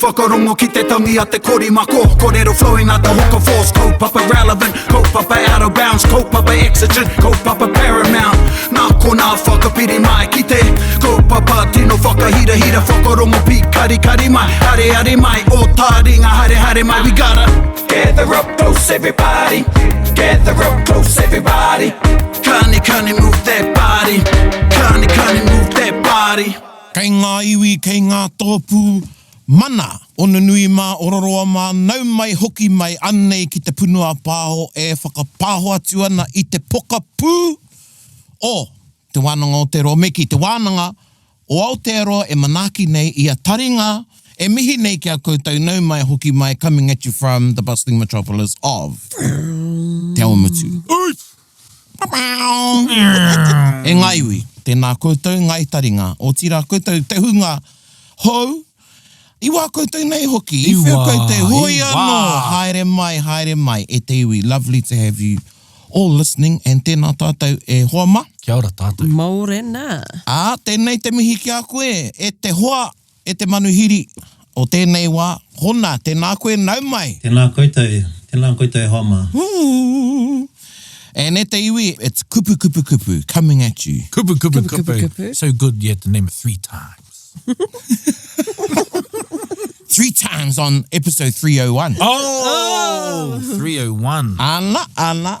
Whakarongo ki te tangi a te korimako Korero flowing like the hook of force Kaupapa relevant, kaupapa out of bounds Kaupapa exigent, kaupapa paramount Nā konā whakapiri mai ki te Kaupapa tino whakahirahira Whakarongo pīkarikari mai Areare mai, o tāringa haere haere mai We gotta gather up close everybody Gather up close everybody Kani kani move that body Kani kani move that body Kei ngā iwi, kei ngā tōpū mana o Nunui mā, o Roroa mā, nau mai hoki mai anei ki te punua pāho e whakapāho atu ana i te pokapū o Te Wānanga o Aotearoa me kī, Te Wānanga o Aotearoa e manaaki nei i a taringa e mihi nei ki a koutou nau mai hoki mai coming at you from the bustling metropolis of Te Awamutu. E ngā iwi, tēnā koutou ngāi taringa, otirā koutou te hunga hou, i wā koutou nei hoki, i whea koutou, hoi anō, haere mai, haere mai, e te iwi, lovely to have you all listening, and tēnā tātou e hoa mā. Kia ora tātou. Mōrena. Ā, tēnei te mihi ki a koe, e te hoa, E te manuhiri o tēnei wā, Hona, tēnā koe, nau mai! Tēnā koutou, tēnā koutou e hoa mā. Ooh. And e te iwi, it's kupu kupu kupu coming at you. Kupu kupu Kupu, kupu, kupu. kupu. So good you had to name it three times. Three times on episode 301. Oh! 301. Ana, ana.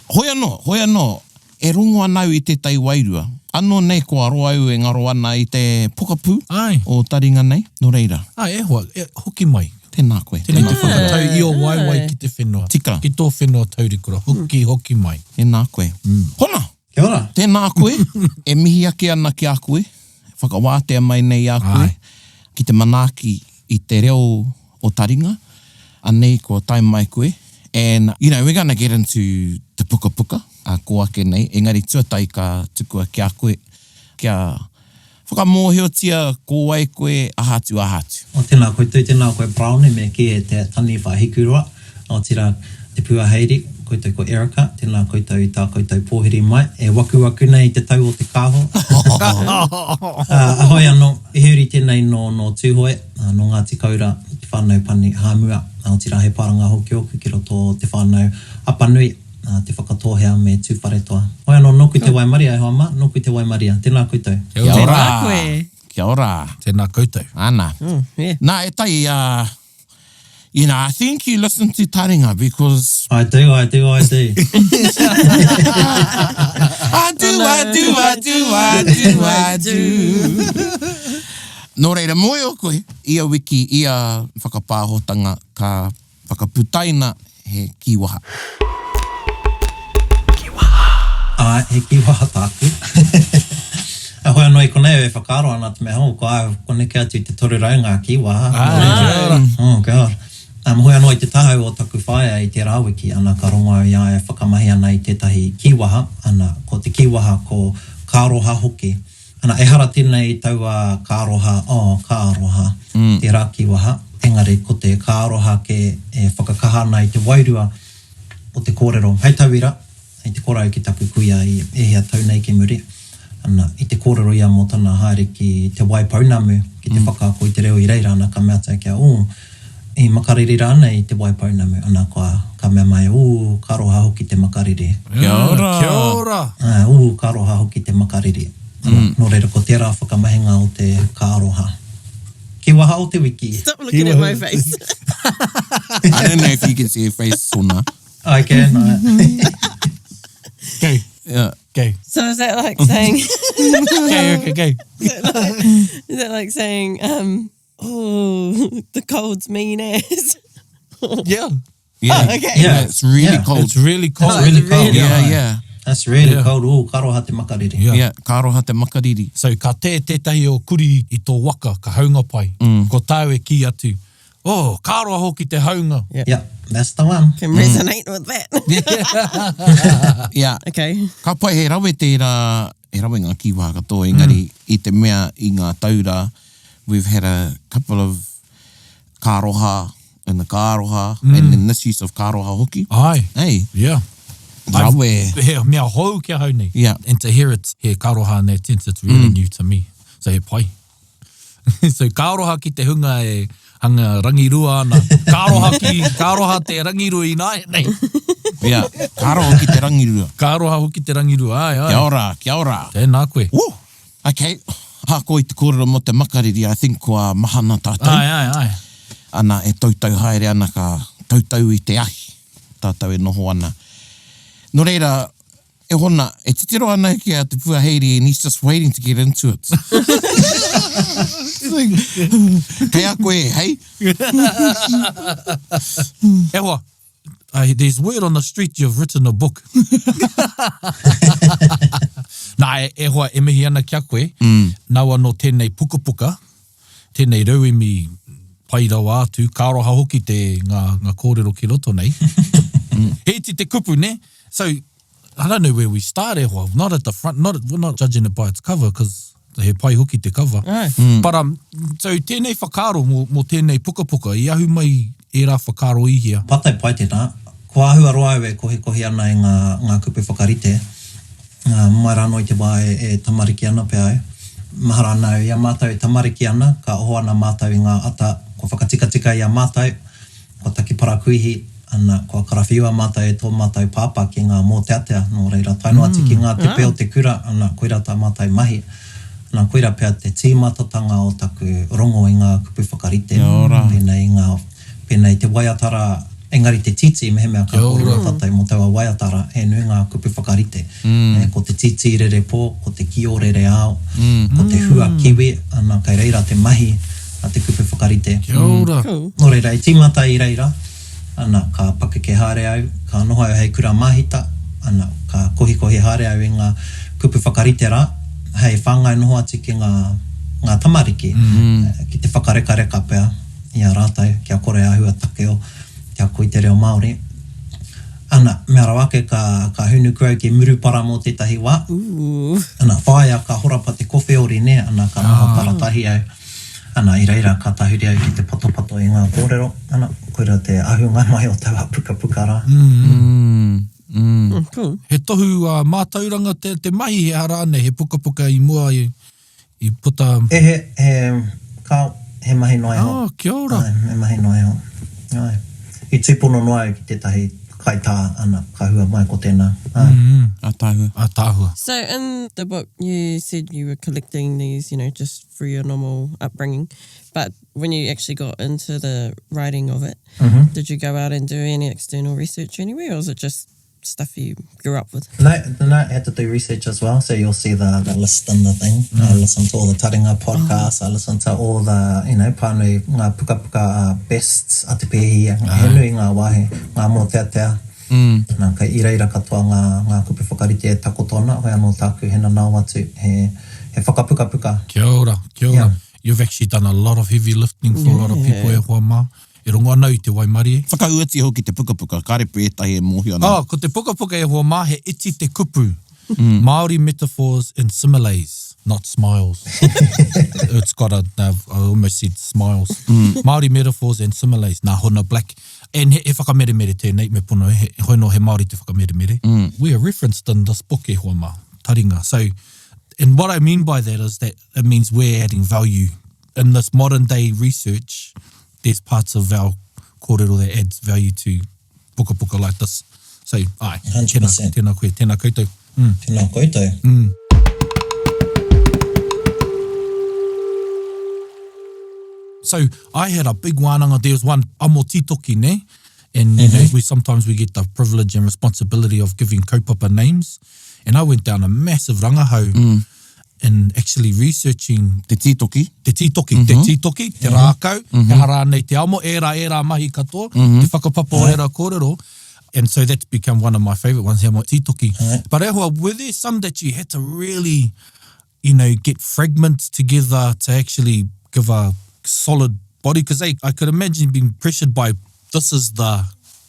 Hoi anō, hoi anō, e rongo ana au i tētahi wairua. Anō nei kua roa au e ngaro ana i te pokapū Āe. o taringa nei, nō reira. Āe, e hoa, e, hoki mai. Tēnā koe. Tēnei te Tēnā koe. whakatau i ō waewae ki te whenua. Tika. Ki tō whenua taurikura. Hoki, hoki mai. Tēnā koe. Hona! Kia ora. Tēnā koe, e mihi ake ana ki a koe, whakawātea mai nei i a koe, Āe. ki te manaaki i te reo o taringa, anei kua tae mai koe, and you know we're gonna get into te pukapuka a ko ake nei, engari tuatahi ka tukua ki a koe kia whakamōhiotia ko wai koe, aha atu, aha atu. O tēnā koutou, tēnā koe Paraone me kī e te taniwha hikuroa, otirā Te Puaheiri, koutou ko Erica, tēnā koutou i tā koutou pōhiri mai, e wakuwaku nei i te tau o te kāho. Ā, hoi anō, he uri tēnei nō, nō Tūhoe, Ā, nō Ngāti Koura te whānau pani Hāmua, ā, otirā he paranga hoki ōku ki roto o te whānau Apanui, ā, Te Whakatōhea me Tūwharetoa. Hoi anō, nōku te waimaria e hoa mā, nōku te waimaria. Tēnā koutou. Kia ora. Tēnā koe. Kia ora. Tēnā koutou. Ana. Mm, yeah. Nā, e tai, ā, you know, I think you listen to Taringa because... I do, I do, I do. I do, I do, I do, I do, I do. Nō reira, mōhio koe, ia wiki, ia whakapāhotanga ka whakaputaina he kīwaha. Āe, he kīwaha tāku. Heoi anō i konei au e whakaaro ana te mea, oh, kua, kua neke atu i te 300 ngā kīwaha. Āe, kia ora. Oh, God. Um, hoi anō i te taha o taku whaea i tērā wiki, ana, ka rongo au i a ia e whakamahi ana i tētahi kīwaha, ana, ko te kīwaha ko Ka aroha hoki. Ana, ehara tēnei i taua ka aroha, oh, ka aroha, tērā kīwaha, engari ko te ka aroha kē e whakakaha ana i te wairua o te kōrero. Hei tauira, i te kora au ki taku kuia i e hia tau nei ki muri, ana, i te kōrero ia mō tana haere ki Te Waipounamu ki te whakaako i te reo i reira, ana, ka mea atu kia, oh, i makariri rānei i Te Waipounamu, ana, kua, ka mea mai, ooh, ka aroha hoki te makariri. Kia ora! Kia ora! Ā, ooh, ka aroha hoki te makariri. Ana, nō reira, ko tērā whakamahinga o te ka aroha. Ki waha o te wiki. Stop looking at my face. I don't know if you can see her face or not. I can. I... Go. Yeah. Go. So is that like saying... Go, okay, go. Is that like, is that like saying, um, oh, the cold's mean ass? Yeah. Yeah. Oh, okay. Yeah, it's really Yeah. cold. It's really cold. It's really cold. Yeah, yeah. That's really Yeah. cold. Ooh, ka aroha te makariri. Yeah. Yeah, ka aroha te makariri. So ka tē tētahi o kuri i tō waka, ka haunga pai. Mm. Ko tāu e kī atu, oh, ka aroha hoki te haunga. Yeah. Yeah, that's the one. Can resonate with that. Yeah. Okay. Ka pai he rawe tērā, he rawe ngā kīwaha katoa, engari i te mea i ngā taura, we've had a couple of ka aroha and the ka aroha and then this use of ka aroha hoki. Ai. Hey. Yeah. Rawe. He mea hou ki ahau nei. Yeah. And to hear it, he ka aroha in that sense, it's really new to me. So he pai. So ka aroha ki te hunga e hanga rangirua ana. Ka aroha ki, ka aroha te rangirua ināianei. Ia, ka aroha ki te rangirua. Ka aroha hoki te rangirua, āe, āe. Kia ora, kia ora. Tēnā koe. Woo! Okay, ahakoa i te kōrero mō te makariri, I think kua mahana tātou. Āe, āe, āe. Ana, e tautau haere ana ka tautau i te ahi tātou e noho ana. Nō reira, E hona, e titiro ana ki a Te Puaheiri and he's just waiting to get into it. Kei a koe, hei? E hoa, I, there's word on the street you've written a book. Nā, e, e hoa, e mihi ana ki a koe, mm. nāu anō tēnei pukapuka, tēnei rauemi pai rawa atu, ka aroha hoki te, ngā, ngā kōrero ki roto nei. mm. He iti te kupu, ne? So, I don't know where we start e hoa, not at the front, not, we're not judging it by its cover, because he pai hoki te cover. Ai. Mm. But, um, so tēnei whakaaro mō, mō tēnei pukapuka, i ahu mai ērā whakaaro i hea? Pātai pai tēnā. Kua āhua roa au e kohikohi ana i ngā, ngā kupu whakarite. Ā, mai rānō i te wā e, e tamariki ana pea au. Mahara ana au, i a mātou e tamariki ana, ka oho ana mātou i ngā ata, kua whakatikatika i a mātou, kua taki parakuihi, ana, kua karawhiua mātou e tō mātou pāpā ki ngā mōteatea, nō reira, tae noa atu ki ngā tepe o te kura, ana, koirā tā mātou mahi. Ana, koirā pea te tīmatatanga o taku rongo i ngā kupu whakarite, pēnei i ngā, pēnei i te waiata rā, engari te tītī, mehemea ka kōrero tātou mō taua waiata rā, he nui ngā kupu whakarite. Ko te tītī rere pō, ko te kio rere ao, ko te hua kiwi, ana, kei reira te mahi a te kupu whakarite. Kia ora. Nō reira, i tīmata i reira, ana, ka pakeke haere au, ka noho au hei kura māhita, ana, ka kohikohi haere au i ngā kupu whakarite rā, hei whāngai noho atu ki ngā, ngā tamariki, ki te whakarekareka pea i a rātou, kia kore āhua takeo, kia ako i te reo Māori. Ana, mea rawa ake ka, ka hūnuku au ki Murupara mō tētahi wā. Ana, whāia ka horapa te kowheori, nē, ana, ka noho taratahi au. Ana, i reira ka tahuri au ki te patopato i ngā kōrero, ana, koira te ahunga mai o taua pukapuka rā. Cool. He tohu mātauranga te, te mahi, he aha rānei, he pukapuka i mua i, i puta. E he, he, kāo, he mahi noa iho. Oh, kia ora. Āe, he mahi noa iho. Āe. I tūpono noa au ki tētahi kaitā, ana, ka hua mai ko tēnā. Āe. Ātaahua. Ātaahua. So in the book you said you were collecting these, you know, just through your normal upbringing, but when you actually got into the writing of it, mm-hmm. did you go out and do any external research anywhere, or was it just stuff you grew up with? No, no, I had to do research as well. So you'll see the, the list in the thing. Mm. I listen to all the Taringa podcasts. Oh. I listen to all the, you know, pānui ngā pukapuka uh, bests a te pēhi, ah. he nui ngā wāhi, ngā mōteatea. Nā, kei i reira katoa ngā, ngā kupu whakarite e takoto ana, hoi anō tāku he nanao atu, he, he whakapukapuka. Kia ora, kia ora. Yeah. You've actually done a lot of heavy lifting for a lot of people e hoa mā. E rongo ana au i te waimarie. Whakauatia hoki te pukapuka, kāre pea ētahi e mōhio ana. Oh, ko te pukapuka e hoa mā, he iti te kupu. Māori metaphors and similes, not smiles. It's got a, I almost said smiles. Māori metaphors and similes, nā Hona Black. And he, he whakameremere tēnei, me pono, he, hoi nō he Māori te whakameremere. Mm. We are referenced in this book e hoa mā, taringa. So, and what I mean by that is that it means we're adding value. In this modern day research, there's parts of our kōrero that adds value to pukapuka like this. So, ai, tēnā, 100%. tēnā koe, tēnā koutou. Mm. Tēnā koutou. Mm. So I had a big wānanga, there was one amo titoki, ne? And you know, we sometimes we get the privilege and responsibility of giving kaupapa names. And I went down a massive rangahau in actually researching Te tītoki. te tītoki, te tītoki, te rākau, he aha rānei te amo, ērā, ērā mahi katoa, te whakapapa o ērā kōrero. And so that's become one of my favourite ones, he amo tītoki. But e hoa, were there some that you had to really you know, get fragments together to actually give a solid body? Because I, I could imagine being pressured by this is the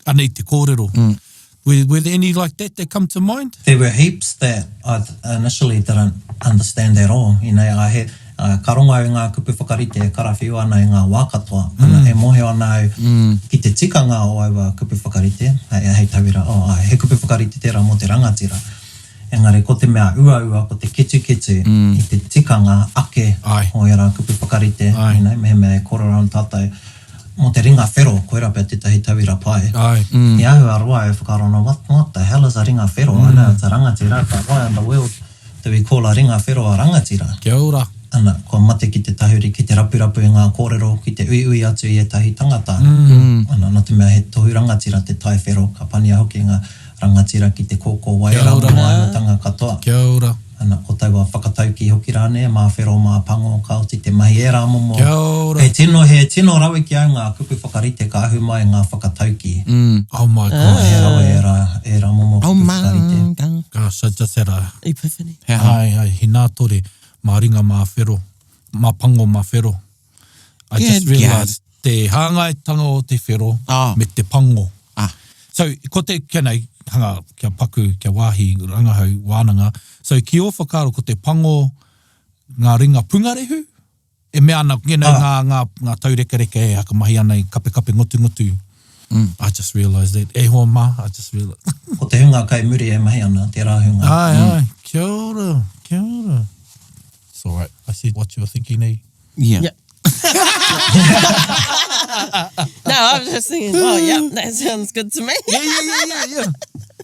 anei te kōrero. Mm. Were, were there any like that that come to mind? There were heaps that I initially didn't understand at all. You know, I had, uh, ka rongo au i ngā kupu whakarite e karawhiu ana i ngā wā katoa. Mm. Ana, e mōhio ana au mm. ki te tikanga o aua kupu whakarite, hei, hei tauira, oh, ai, he kupu whakarite tērā mō te rangatira. Engari ko te mea uaua ko te ketuketu i te tikanga ake o ērā kupu whakarite, you know, mehemea e kōrero ana tātou mō te ringa whero, koirā pea tētahi tauira pai. He āhua roa e whakaaro ana, what, what the hell is a ringa whero? I know it's a rangatira, but why in the world do we call a ringa whero a rangatira? Kia ora. Ana, kua mate ki te tahuri, ki te rapurapu i ngā kōrero, ki te uiui atu i ētahi tangata. Ana, nā te mea he tohu rangatira te tae whero, ka pania hoki ngā rangatira ki te kōkōwai Kia rā ora. mō āhuatanga katoa. Kia ora. Ana, ko taua whakataukī hoki rānei, mā whero, mā pango, ka oti te mahi ērā momo. Kia ora. He tino, he tino rawe ki au ngā kupu whakarite ka ahu mai ngā whakataukī. Oh my gosh. He rawe ērā, ērā momo Oh kupu my whakarite. God. Gosh, I just had a. Epiphany. He aha? Ai, ai, hinātore, mā ringa mā whero, mā pango mā whero. I just Good realised te hāngaitanga o te whero Ah. me te pango. Ah. So, ko te, kia nei, hanga, kia paku, kia wāhi rangahau, wānanga. So, ki ō whakaaro, ko te pango ngā ringa pungarehu? E mea ana, you know, ah. ngā, ngā, ngā taurekareka e hakamahi ana i kapekape ngutungutu. Mm. I just realised that. E hoa mā, I just realised. Ko te hunga kai muri e mahi ana, tērā hunga. Ai, mm. ai, kia ora, kia ora. It's all right. I see what you were thinking, eh? Yeah. Yeah. No, I was just thinking, oh, yeah, that sounds good to me. Yeah, yeah, yeah, yeah, yeah.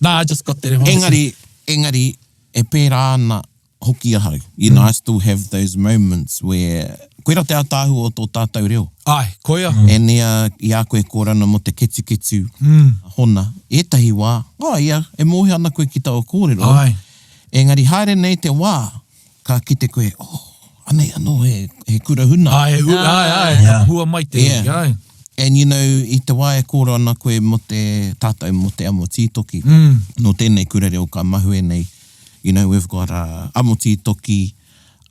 Nah, I just got that. Engari, engari, e pērā ana hoki ahau. You know, I still have those moments where, koira te ātaahua o tō tātou reo. Ai, koia. And ia, i a koe kōrana mō te ketuketu hona, ētahi wā, oh ia, e mōhio ana koe ki taua kōrero. Ai. Engari haere nei te wā, ka kite koe, oh, anei anō he, he kura huna. Ai, he huna, ai, ai, Yeah. ka hua mai te, Yeah. ai. And you know, i te wā e kōrero ana koe mō te tātou, mō te amo tītoki, mm. nō tēnei kura reo ka mahue nei, you know, we've got uh, amo tītoki,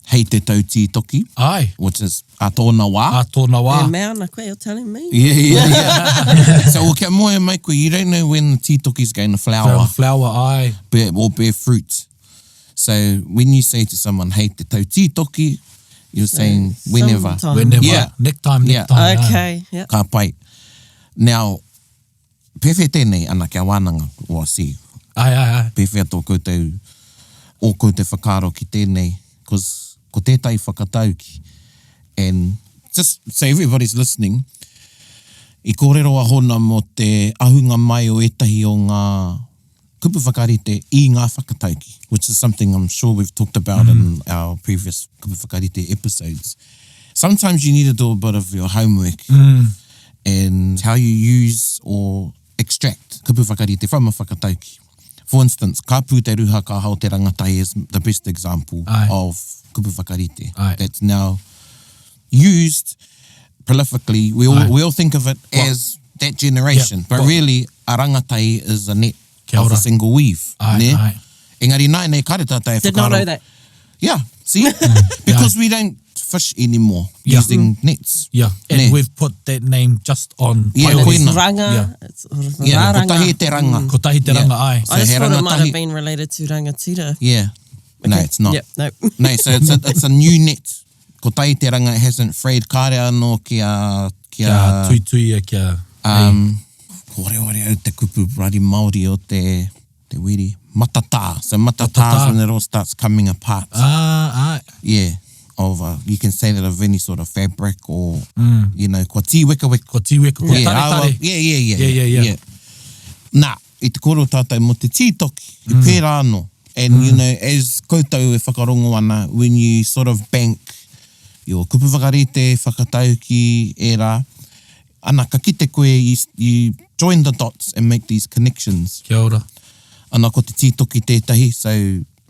hei te tau tītoki, Ai. which is a tōna wā. A tōna wā. E mea ana koe, you're telling me. Yeah, yeah, yeah. so, well, kia moe mai koe, you don't know when the tītoki's going to flower, Flower, ai. bear, or bear fruit. So when you say to someone, hei te tau tītoki, you're saying whenever. Sometime. Whenever. Yeah. Next time, next Yeah. time. ai. Okay, yeah. Ka pai. Now, pēwhea tēnei, ana kia wānanga, o see, Ai, ai, ai. pēwhea tō koutou, ō koutou whakaaro ki tēnei, cause ko tētahi whakatauki, and just so everybody's listening, i kōrero a Hona mō te ahunga mai o ētahi o ngā kupu whakarite i ngā whakatauki, which is something I'm sure we've talked about mm. in our previous kupu whakarite episodes. Sometimes you need to do a bit of your homework mm. and how you use or extract kupu whakarite from a whakatauki. For instance, ka pū te ruha ka hao te rangatahi is the best example Aye. of kupu whakarite. Aye. That's now used prolifically. We all, Aye. we all think of it as that generation, Yeah. but Well- really, a rangatahi is a net Kia of ora. a single weave. Aye, ne? aye. Engari nāianei, kāre tātou e Did not whakaaro- know that. Yeah, see? Because we don't fish anymore Yeah. using nets. Yeah, and Ne. we've put that name just on Yeah, Paeroa. koina. It's ranga. Yeah. It's Yeah, raranga. kotahi te ranga. Kotahi te Yeah. ranga, ai. So I just he thought it might rangatahi- have been related to rangatira. Yeah. No, it's not. Yep, no. No, so it's a, it's a new net. Kotahi te ranga hasn't frayed. Kāre anō kia... Kia, Kia tuituia, kia... Um, kōreware au te kupu bloody Māori o te, te wiri. Matatā. So matatā is Matatā. when it all starts coming apart. Ah, ai. Yeah. Of a, you can say that of any sort of fabric or, you know, kua tīwekaweka. Kua tīweka, kua Yeah, taretare. awa- yeah, yeah, yeah. Yeah, yeah, yeah. Nā, i te kōrero tātou mō te tītoki, i pērā anō. And, you know, as koutou e whakarongo ana, when you sort of bank your kupu whakarite, whakatauki, ērā, ana, ka kite koe, you, you join the dots and make these connections. Kia ora. Ana, ko te tītoki tētahi, so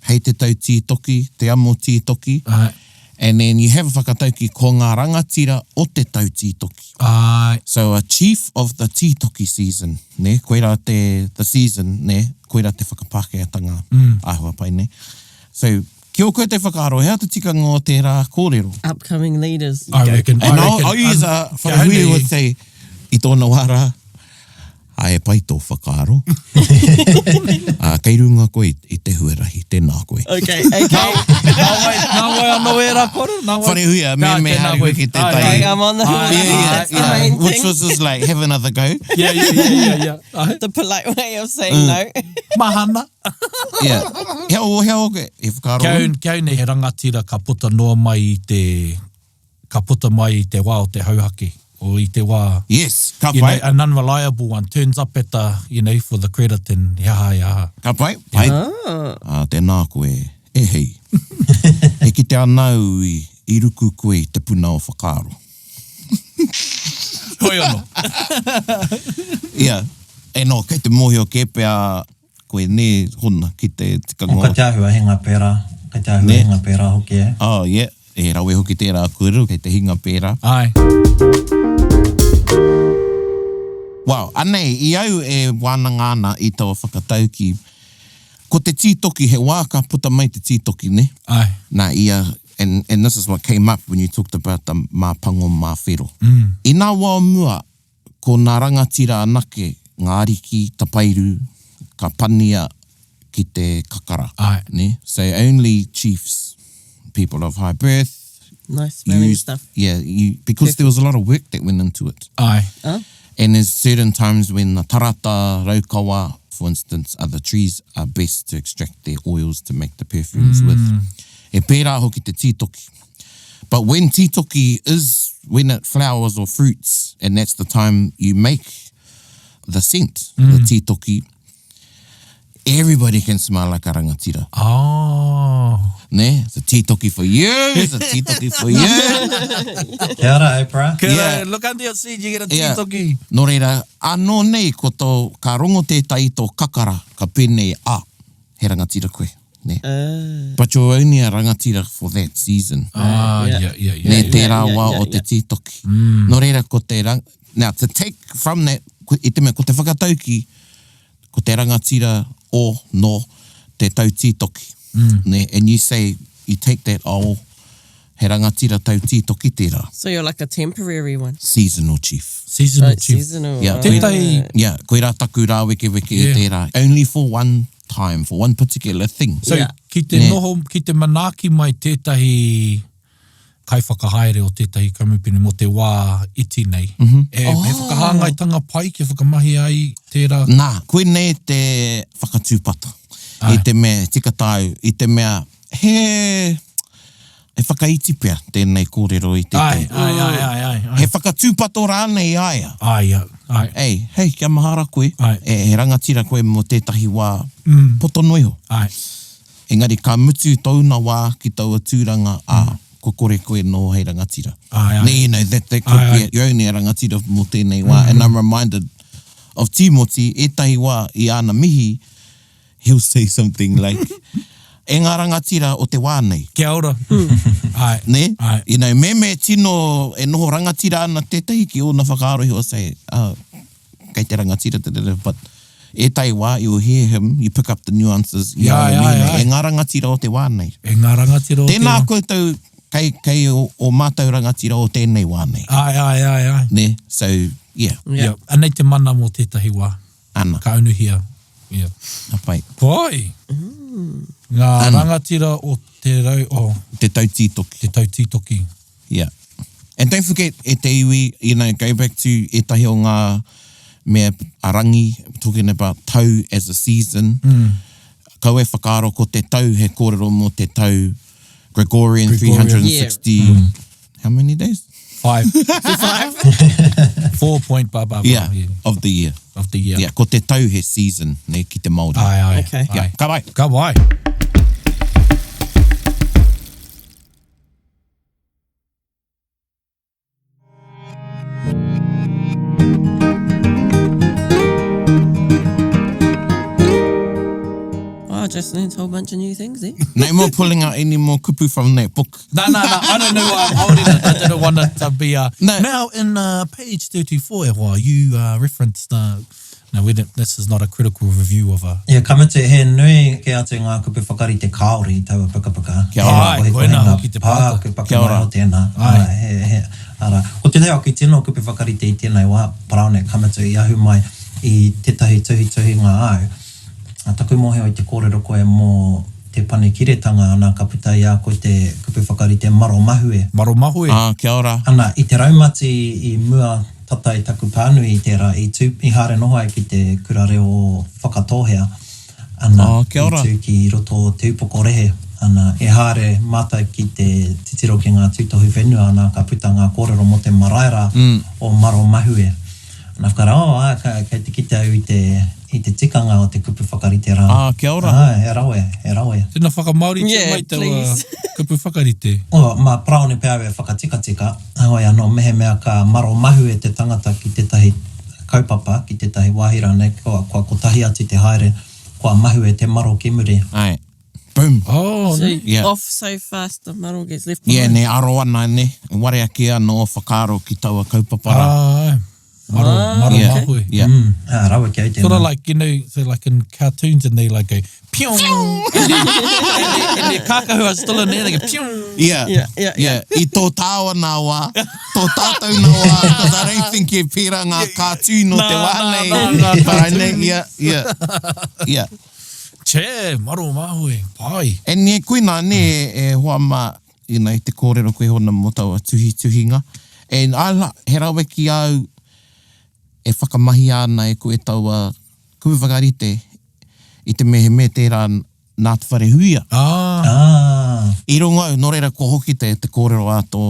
hei te tau tītoki, te amo tītoki. Ai. And then you have a whakatauki ko ngā rangatira o te tau tītoki. Ai. So a chief of the tītoki season, ne? Koirā te, the season, ne? Koirā te whakapākehātanga mm. āhua pai, ne? So, ki ō koutou whakaaro, he aha te tikanga o tērā kōrero? Upcoming leaders. I reckon. And I I'll, reckon. I'll use a um, kia whakahui hei would say, i tōna wā rā, Ā, e pai tō whakaaro. Ā, kei runga koe i te huarahi, tēnā koe. Okay, okay. Nā wai, nā wai anō ērā kōrero? Nā wai? Wharehuia, me, me tēnā Harry koe. Wiki Ai, tētahi. Okay, I'm on the Ai, huarahi, Yeah, yeah, that's the yeah. main Which thing. was just like, have another go. Yeah, yeah, yeah, yeah, yeah. Ai. The polite way of saying no. Mahana. Yeah. Hea o, hea o, he whakaaro. Kia au, kia au nei he rangatira ka puta noa mai i te, ka puta mai i te wā o te hauhake, or i te wā, Yes, ka you know, pai. an unreliable one turns up at the, you know, for the credit and he aha, he aha. Ka pai. Pai. Ah. Tēnā koe, e hei. E kite ana au i, i ruku koe i te puna o whakaaro. Hoi anō. Ia, e no, kei te mōhio kē pea Koe nē, Hona, ki te tikanga o. Kei te āhua hinga pērā, kei te āhua hinga pērā hoki e. Oh, yeah, he rawe hoki tērā kōrero, kei te hinga pērā. Āe. Well, anei, i au e wānanga ana i taua whakataukī, ko te tītoki, he wā ka puta mai te tītoki, nē? Āe. Nā, ia, and, and this is what came up when you talked about the mā pango, mā whero. I nā wā o mua, Ko nā rangatira anake ngā ariki tapairu ka pania ki te kakara. Aye. Ne? So only chiefs, people of high birth. Nice smelling used, stuff. Yeah, you, because there was a lot of work that went into it. Aye. Oh. And there's certain times when the tarata, raukawa, for instance, other trees are best to extract their oils to make the perfumes mm. with. E pērā hoki te tītoki. But when tītoki is, when it flowers or fruits, and that's the time you make the scent, mm. the tītoki, everybody can smell like a rangatira. Oh. Ne? It's a tītoki for you, it's a tītoki for you. Kia ora, Oprah. Kia Yeah. Look under your seat, you get a Yeah. tītoki. Nō reira, anō nei ko tō, ka rongo tētahi tō kakara, ka pēnei, ah, he rangatira koe. Ne? Uh. But you're only a rangatira for that season. Ah, yeah, yeah, yeah. Ne yeah, tērā yeah, wā yeah, o te yeah. tītoki. Mm. Nō reira, ko te rang... Now, to take from that, ko, i te mea, ko te whakatauki, ko te rangatira o, nō, te tau tītoki. Mm. Ne? And you say, you take that, oh, he rangatira tau tītoki tērā. So you're like a temporary one. Seasonal chief. Seasonal Right, chief. seasonal. Yeah, ah. Tētahi- Yeah, koirā taku rāwekeweke Yeah. i tērā. Only for one time, for one particular thing. So, Yeah. ki te Nē. noho, ki te manaaki mai tētahi kaiwhakahaere o tētahi kamupene mō te wā iti nei, mm Mhm. -hmm. e, oh. he whakahāngaitanga pai kia whakamahi ai tērā. Nā, koinei te whakatūpato. I te mea, tika tāu, i te mea, he, he whakaiti pea tēnei kōrero i Ai, tētahi. ai, ai, ai, ai, ai. He whakatūpato rānei i a ia. Ai, ai, ai. Ei, hei, kia mahara koe, Ai. e, he rangatira koe mō tētahi wā mm. poto noa iho. Ai. Engari ka mutu tōna wā ki taua tūranga, ā, kua kore koe nō hei rangatira. Ai, ai. Ne, you know, that, that could Ai, be ai. it. You're only a rangatira mō tēnei wā. Mm. And I'm reminded of Tīmoti, ētahi wā i āna mihi, he'll say something like, E ngā rangatira o te wā nei. Kia ora. Ai. Ne? Ai. You know, me me tino e noho rangatira ana tētahi ki ōna whakaaro, he'll say, oh, kei te rangatira, da, da, da, but ētahi wā, you'll hear him, you pick up the nuances, i Yeah, a ia ai, mihi nei, ai. e ngā rangatira o te wā nei. E ngā rangatira o te Tēnā wā. koutou, kei, kei o, o mātou rangatira o tēnei wā nei. Ai, ai, ai, ai. Ne? So, yeah, Yeah. yeah. Anei te mana mō tētahi wā. ana, Ka unuhia. Yeah. ka pai. Pai! Mm. Ngā Ana. rangatira o te rau, o Te tau tītoki. te tau tītoki. Yeah. And don't forget, e te iwi, you know, go back to ētahi o ngā mea a Rangi, talking about tau as a season. Mm. Kaua e whakaaro ko te tau he kōrero mō te tau Gregorian, Gregorian. 360, Yeah. how many days? Five. Five? Four point blah, blah, blah. Yeah, Yeah. of the year. Of the year. Yeah, ko te tau he season, ne, ki te Māori. Ai, ai. Okay. Ai. Yeah, ka pai. Ka pai. Oh, I just learned a whole bunch of new things there. No more pulling out any more kupu from that book. No, no, no. I don't know why I'm holding it. I didn't want it to be. Uh, No. Now, in uh, page 34, Ewa, you uh, referenced. Uh, no, we didn't, this is not a critical review of a. Ia, ka mutu, he nui kē atu ngā kupu whakarite kāore i taua pukapuka. Kia ora. Ai, koina hoki te pātai. Pāku paku Kia ora. mai o tēnā. Ai. Ai, he, he, arā. Ko tētahi o aku tino kupu whakarite i tēnei wā, Paraone, ka mutu i ahu mai. I tētahi tuhituhinga au, taku mōhio i te kōrero koe mō te panekiretanga, ana, ka puta i a koe te kupu whakarite maro mahue. Maro mahue. Ā, kia ora. Ana, i te raumati i mua tata i taku pānui i tērā, i tū, i haere noho ai ki te kura reo o Whakatōhea, ana, Ā, kia ora. i tū ki roto o Te Upokorehe, ana, e haere mātou ki te titiro ki ngā tūtohu whenua, ana, ka puta ngā kōrero mō te marae rā o Maro Mahue. Ana whakaaro, oh, āe, ka, kei te kite au i te, i te tikanga o te kupu whakarite rā. Ā, kia ora. Āe, he rawe, he rawe. Tēnā whakamāoritia Yeah, mai taua please. kupu whakarite. Oh, mā Paraone pea au e whakatikatika, heoi anō, mehemea ka maro mahue te tangata ki tētahi kaupapa, ki tētahi wāhi rānei, kua, kua kotahi atu te haere, kua mahue te maro ki muri. Āe. Boom. Oh, So, ne? Yeah. off so fast the maro gets left Yeah, behind. ne, aro ana, ne. Ware ake ana ō whakaaro ki taua kaupapa rā. Ah, ai. Maro, Ah, maro Yeah, mahue. yeah. Mm, ā, rawe ki au Sort of tēnā. like, you know, so like in cartoons and they like go, pew! and, their, and their kākahu are still in there, they go, pew! Yeah, Yeah, yeah, yeah. I tō tāua nā wā, tō tātou nā wā, because I don't think e pērā ngā cartoon o te Nā, wā nā, nei. nā, nā, But I know, yeah, yeah, yeah. Che, maro mahue, pai. E ne, koina ne e hoa ma, you know, te kōrero koe hona mō taua tuhituhinga. And I la, he rawe ki au e whakamahia ana e koe taua kupu whakarite i te mea he mea tērā nā Te Wharehuia. Ah. Ah. I rongo au, nō reira kua hoki te, te kōrero a tō,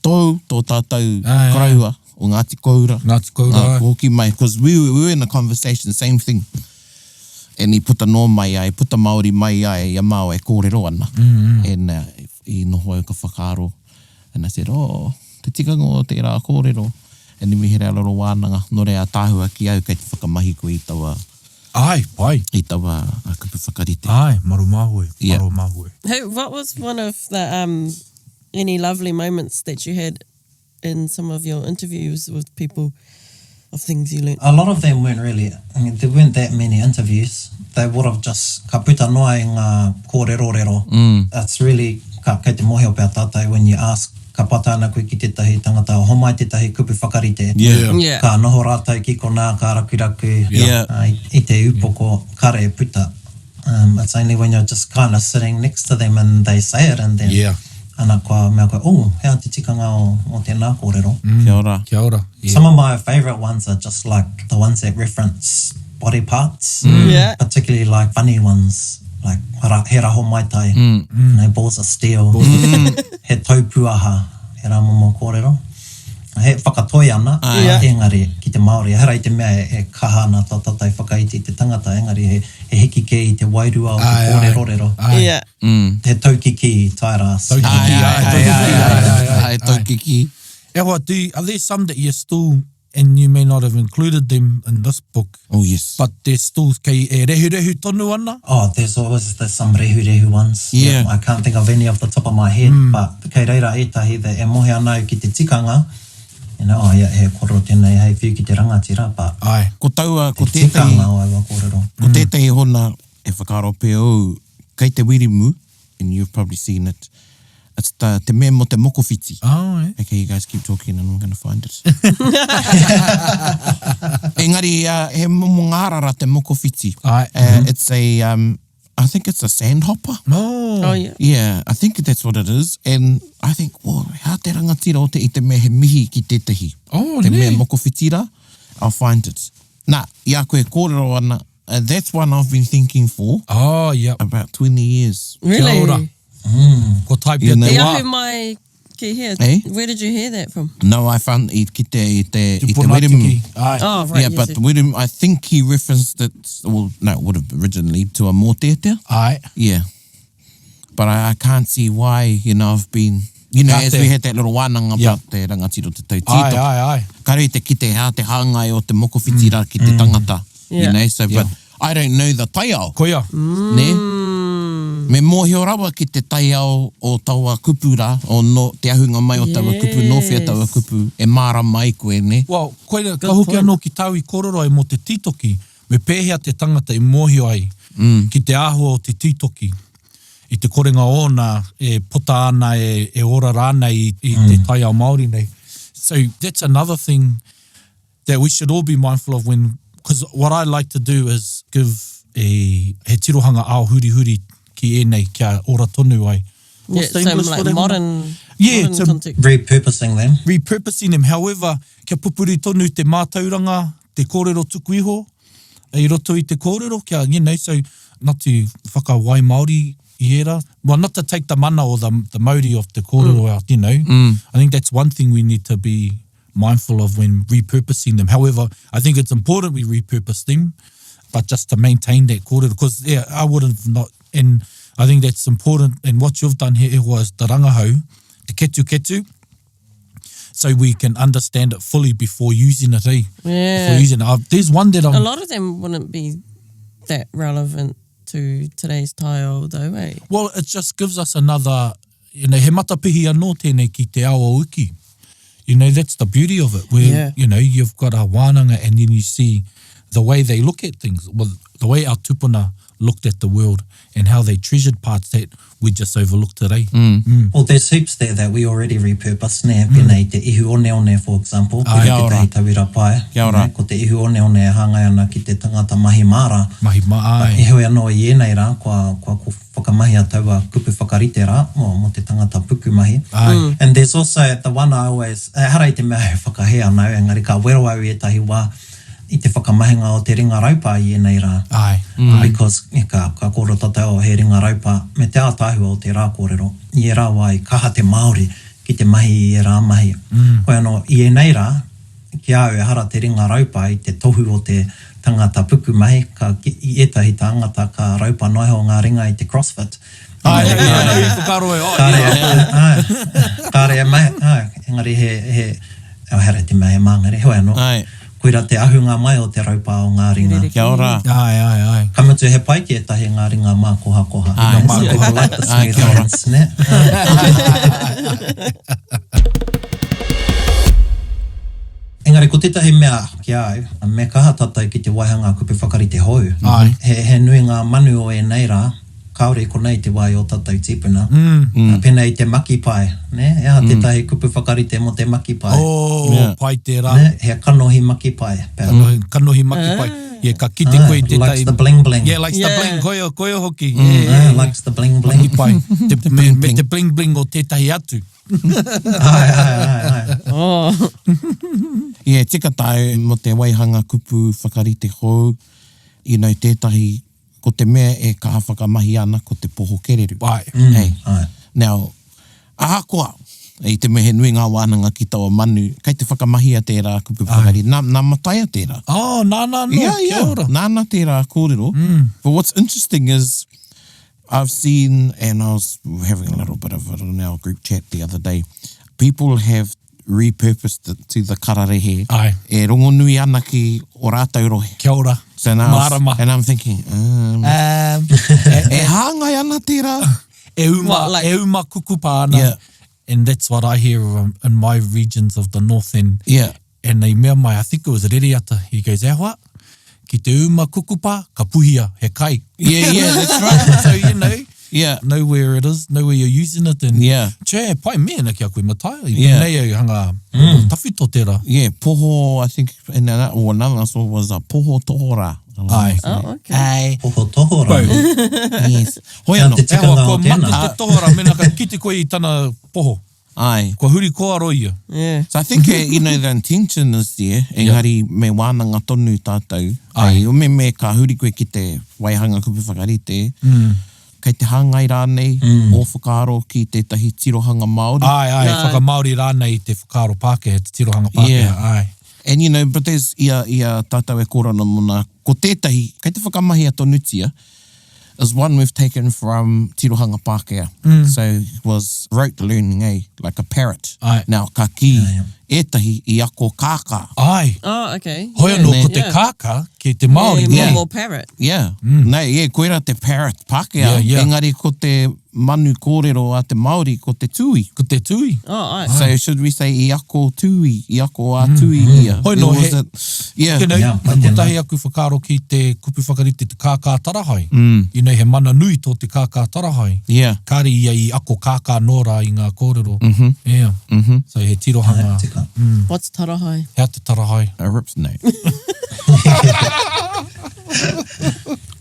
tōu, tō tātou Āe, āe. koroua o Ngāti Koura. Ngāti Koura, Ā, āe. kua hoki mai, because we, we were in a conversation, same thing. And i puta noa mai ai, puta Māori mai ai i a māua e kōrero ana. And uh, i noho au ka whakaaro. And I said, oh, te tikanga o tērā kōrero. And i mihi reo wānanga, nō reira ātaahua ki au kei te whakamahi koe i taua, Āe, pai. i taua uh, kupu whakarite. Āe, maro māhue, Yeah. maro māhue. Hey, what was one of the um, any lovely moments that you had in some of your interviews with people of things you learnt? A lot of them weren't really, I mean, there weren't that many interviews. They would have just, ka puta noa i ngā kōrerorero. Mm. It's really, ka, kei te mōhio pea tātou when you ask, ka pata ana koe ki tētahi tangata, homai tētahi kupu whakarite. Yeah. Yeah. Ka noho rātou ki konā, ka rakuraku Yeah. uh, i, i te upoko, kare e puta. Um, it's only when you're just kind of sitting next to them and they say it and then Yeah. ana kua mea koe, oh, he aha te tikanga o, o tēnā kōrero. Mm. Kia ora. Kia ora. Yeah. Some of my favourite ones are just like the ones that reference body parts, Mm. Yeah. particularly like funny ones, like ra, he raho maitai, mm. you know, balls of steel, balls of he taupuaha, he rā momo kōrero. He whakatoi ana, Yeah. engari ki te Māori, ehara i te mea e, e kaha ana tā tātou whakaiti i te tangata, engari he, he hiki kē i te wairua o te Ai, ai. kōrerorero. Ai. Yeah. He taukiki tairās. Taukiki, Ai, ai, ai, taukiki, ai, ai, ai, ai, ai, taukiki. E hoa, do, are there some that you're still, and you may not have included them in this book, Oh, yes. but they're still kei e rehurehu tonu ana? Oh, there's always there's some rehurehu ones. Yeah. I can't think of any off the top of my head, mm. but kei reira ētahi that e mohe ana au ki te tikanga, you know, oh yeah, he kōrero tēnei hei whiu ki te rangatira, but Ai. Ko taua, ko te tētahi, tikanga o aua kōrero. ko tētahi hona e whakaaro pea ou, kei te Wiremu, and you've probably seen it, it's the, te mea mo te mokowhiti. Oh, eh. Okay, you guys keep talking and I'm going to find it. Engari, uh, he momo ngārara te mokowhiti. Ai. Uh, It's a, um, I think it's a sandhopper. Oh. Oh, yeah. Yeah, I think that's what it is. And I think, whoa, hea te rangatira o te i te mea he mihi ki tētahi. Oh, te ne. mea mokowhiti rā, I'll find it. Nā, i a koe kōrero ana, uh, that's one I've been thinking for Oh, yep. about 20 years. Really? Kia ora. Ko taipea You know te Te what? wā. ahu mai ki hea? Eh? Where did you hear that from? No, I found i ki te, i te, i te Tupuna Wiremu. tiki. Ai. Oh, right. Yeah, yes, but yes. Wiremu, I think he referenced it, well, no, it would have originally to a mōteatea. Ai. Yeah. But I, I can't see why, you know, I've been, you know, Ka as te. we had that little wānanga Yeah. about te rangatira o te tau Ai, tītoki. ai, ai. Kare i te kite hea te hāngai o te mokowhiti rā ki te tangata. Yeah. You know, so, Yeah. but I don't know the taiao. Koia. Ne? Me mōhio rawa ki te taiao o taua kupu rā, o no, te ahunga mai o taua kupu, nō whea taua Yes. kupu, e mārama ai koe, ne? Well, koira, ka hoki anō ki tāu i kōrero ai mō te tītoki, me pēhea te tangata i mōhio ai ki te āhua o te tītoki, i te korenga ōna e puta ana, e, e ora rānei i, i te taiao Māori nei. So that's another thing that we should all be mindful of when. Because what I like to do is give a, he tirohanga ao hurihuri ki ēnei kia ora tonu ai. What's yeah, the English like for that? Modern, yeah, modern to, context. Repurposing them. Repurposing them. However, kia pupuri tonu te mātauranga, te kōrero tuku iho, i roto i te kōrero, kia, you know, so not to whakawai Māori i ērā. Well, not to take the mana or the, the mauri of te kōrero mm. out, you know. Mm. I think that's one thing we need to be mindful of when repurposing them. However, I think it's important we repurpose them, but just to maintain that kōrero, because, yeah, I would have not, and I think that's important, and what you've done here was the rangahau, te ketu ketu, so we can understand it fully before using it, eh? Yeah. Before using it. I've, there's one that I'm... A lot of them wouldn't be that relevant to today's taiao though, eh? Well, it just gives us another, you know, he matapihi anō tēnei ki te ao o uki. You know, that's the beauty of it, where, yeah. you know, you've got a wānanga and then you see the way they look at things, well, the way our tupuna looked at the world and how they treasured parts that we just overlook today. Mm. Mm. Well, there's heaps there that we already repurpose, nē, mm. pēnei te ihu oneone, for example, koira Kia ora. tētahi tauira pai. Kia ora. Nē, ko te ihu oneone e hāngai ana ki te tangata mahi māra. Mahi mā, ai. Heoi anō i ēnei rā, kua, kua, kua whakamahia taua kupu whakarite rā mō, mō te tangata pukumahi. Ai. Mm. And there's also the one I always, ehara i te mea e whakahē ana au, engari ka wero au i ētahi wā, i te whakamahinga o te ringa raupa i ēnei rā. Āe. Because ka, ka kōrero tātou, oh, he ringa raupa, me te ātaahua o tērā kōrero. I ērā wā i kaha te Māori ki te mahi i ērā mahi. Hoi anō, i ēnei rā, ki a au ehara te ringa raupa i te tohu o te tangata pukumahi, ka, i ētahi tāngata ka raupa noa iho ngā ringa i te crossfit. Āe, āe, āe, i whakaaro ai, oh, Kāre, āe, kāre e mahi, āe, engari he, he, ehara i te mea he māngere, heoi anō, Āe. koira te ahunga mai o te raupā o ngā ringa. Kia ora. Āe, āe, āe. Ka mutu he pai ki ētahi ngā ringa mākohakoha. Āe. Some people like the Āe, smooth kia ora. hands, nē? Engari ko tētahi mea ki a au, me kaha tātou ki te waihanga kupu whakarite hou. Āe. He, he nui ngā manu o ēnei rā, Kāore i konei te wā i ō tātou tīpuna. Pēnei i te makipae, nē? He aha tētahi kupu whakarite mō te makipae? Oh, Yeah. pai tērā. Nē? He kanohi makipae pea. Kanohi, kanohi makipae. Yeah, ka kite koe i Āe, tētahi... likes the bling bling. Yeah, likes the Yeah. bling, koia, koia hoki. Yeah, yeah, Āe, likes the bling bling. Makipae. Te, me, me te bling bling o tētahi atu. Āe, āe, āe, āe. Oh. Yeah, tika tāu mō te waihanga kupu whakarite hou, you know, tētahi Ko te mea e kaha whakamahia ana ko te poho kereru. Āe. Hey. Āe. Now, ahakoa, i te mea he nui ngā wānanga ki taua manu, kei te whakamahia tērā kupu whakarite. Nā, nā Mataia tērā. Oh, nāna anō, Yeah, kia yeah. ora. Nāna tērā kōrero. But what's interesting is, I've seen, and I was having a little bit of it in our group chat the other day, people have repurposed it to the kararehe Aye. e rongonui ana ki o rātou rohe. Kia ora. So now I was- Mārama. And I'm thinking, um, Um, e hāngai ana tērā. e uma, What, like- e uma kukupa ana. Yeah. And that's what I hear um, in my regions of the north and Yeah. And i mea mai, I think it was Reriata, he goes, e hoa, ki te uma kukupa, ka puhia, he kai. Yeah, yeah, that's right. so, you know, Yeah. know where it is, know where you're using it. And Yeah. Che, pai mea ki a koe Mataia. I Yeah. pēnei au hanga mm. tawhito tērā. Yeah, poho, I think, and that, or another one was a poho tohora. Ai. Oh, okay. Ai. Poho tohora. Yes. Hoi Ea anō. te E hoa, tikanga kua o tēnā. mate te tohora, mena ka kite koe i tana poho. Ai. Kua huri kōaro ia. Yeah. So I think, eh, you know, the intention is there, engari me wānanga tonu tātou. Ai. Me, me ka huri koe ki te waihanga kupu whakarite, mm. kei te hāngai rānei mm. ō whakaaro ki tētahi tirohanga Māori. Ai, ai, Nā. whakamāori rānei i te whakaaro Pākehā, te tirohanga Pākehā, Yeah. ai. And you know, but there's, i a, i a tātou e kōrero mona, ko tētahi, kei te whakamahia tonutia, is one we've taken from Tirohanga Pākehā. Mm. So it was rote learning, eh? Like a parrot. Ai. Now, ka kī ētahi i ako kākā. Ai. Oh, okay. Hoi anō, Nē. ko te Yeah. kākā ki te Māori. Yeah, Yeah. more parrot. Yeah. Mm. Nei, yeah, koira te parrot Pākehā. Yeah, yeah. Engari ko te manu kōrero a te Māori ko te tūī. Ko te tūī. Oh, ai. So should we say i ako tūī, i ako a tūī ia? Hoi no, Or was he- it, yeah. You know, Yeah, pai tēnā. kotahi aku whakaaro ki te kupu whakarite te kākā tarahae. Mm. You know, he mana nui tō te kākā tarahae. Yeah. Kāre ia i ako kākā nō rā i ngā kōrero. Mm -hmm. Yeah. Mm -hmm. So he tirohanga. Tika. What's tarahae? Hea te tarahae? A rips, no.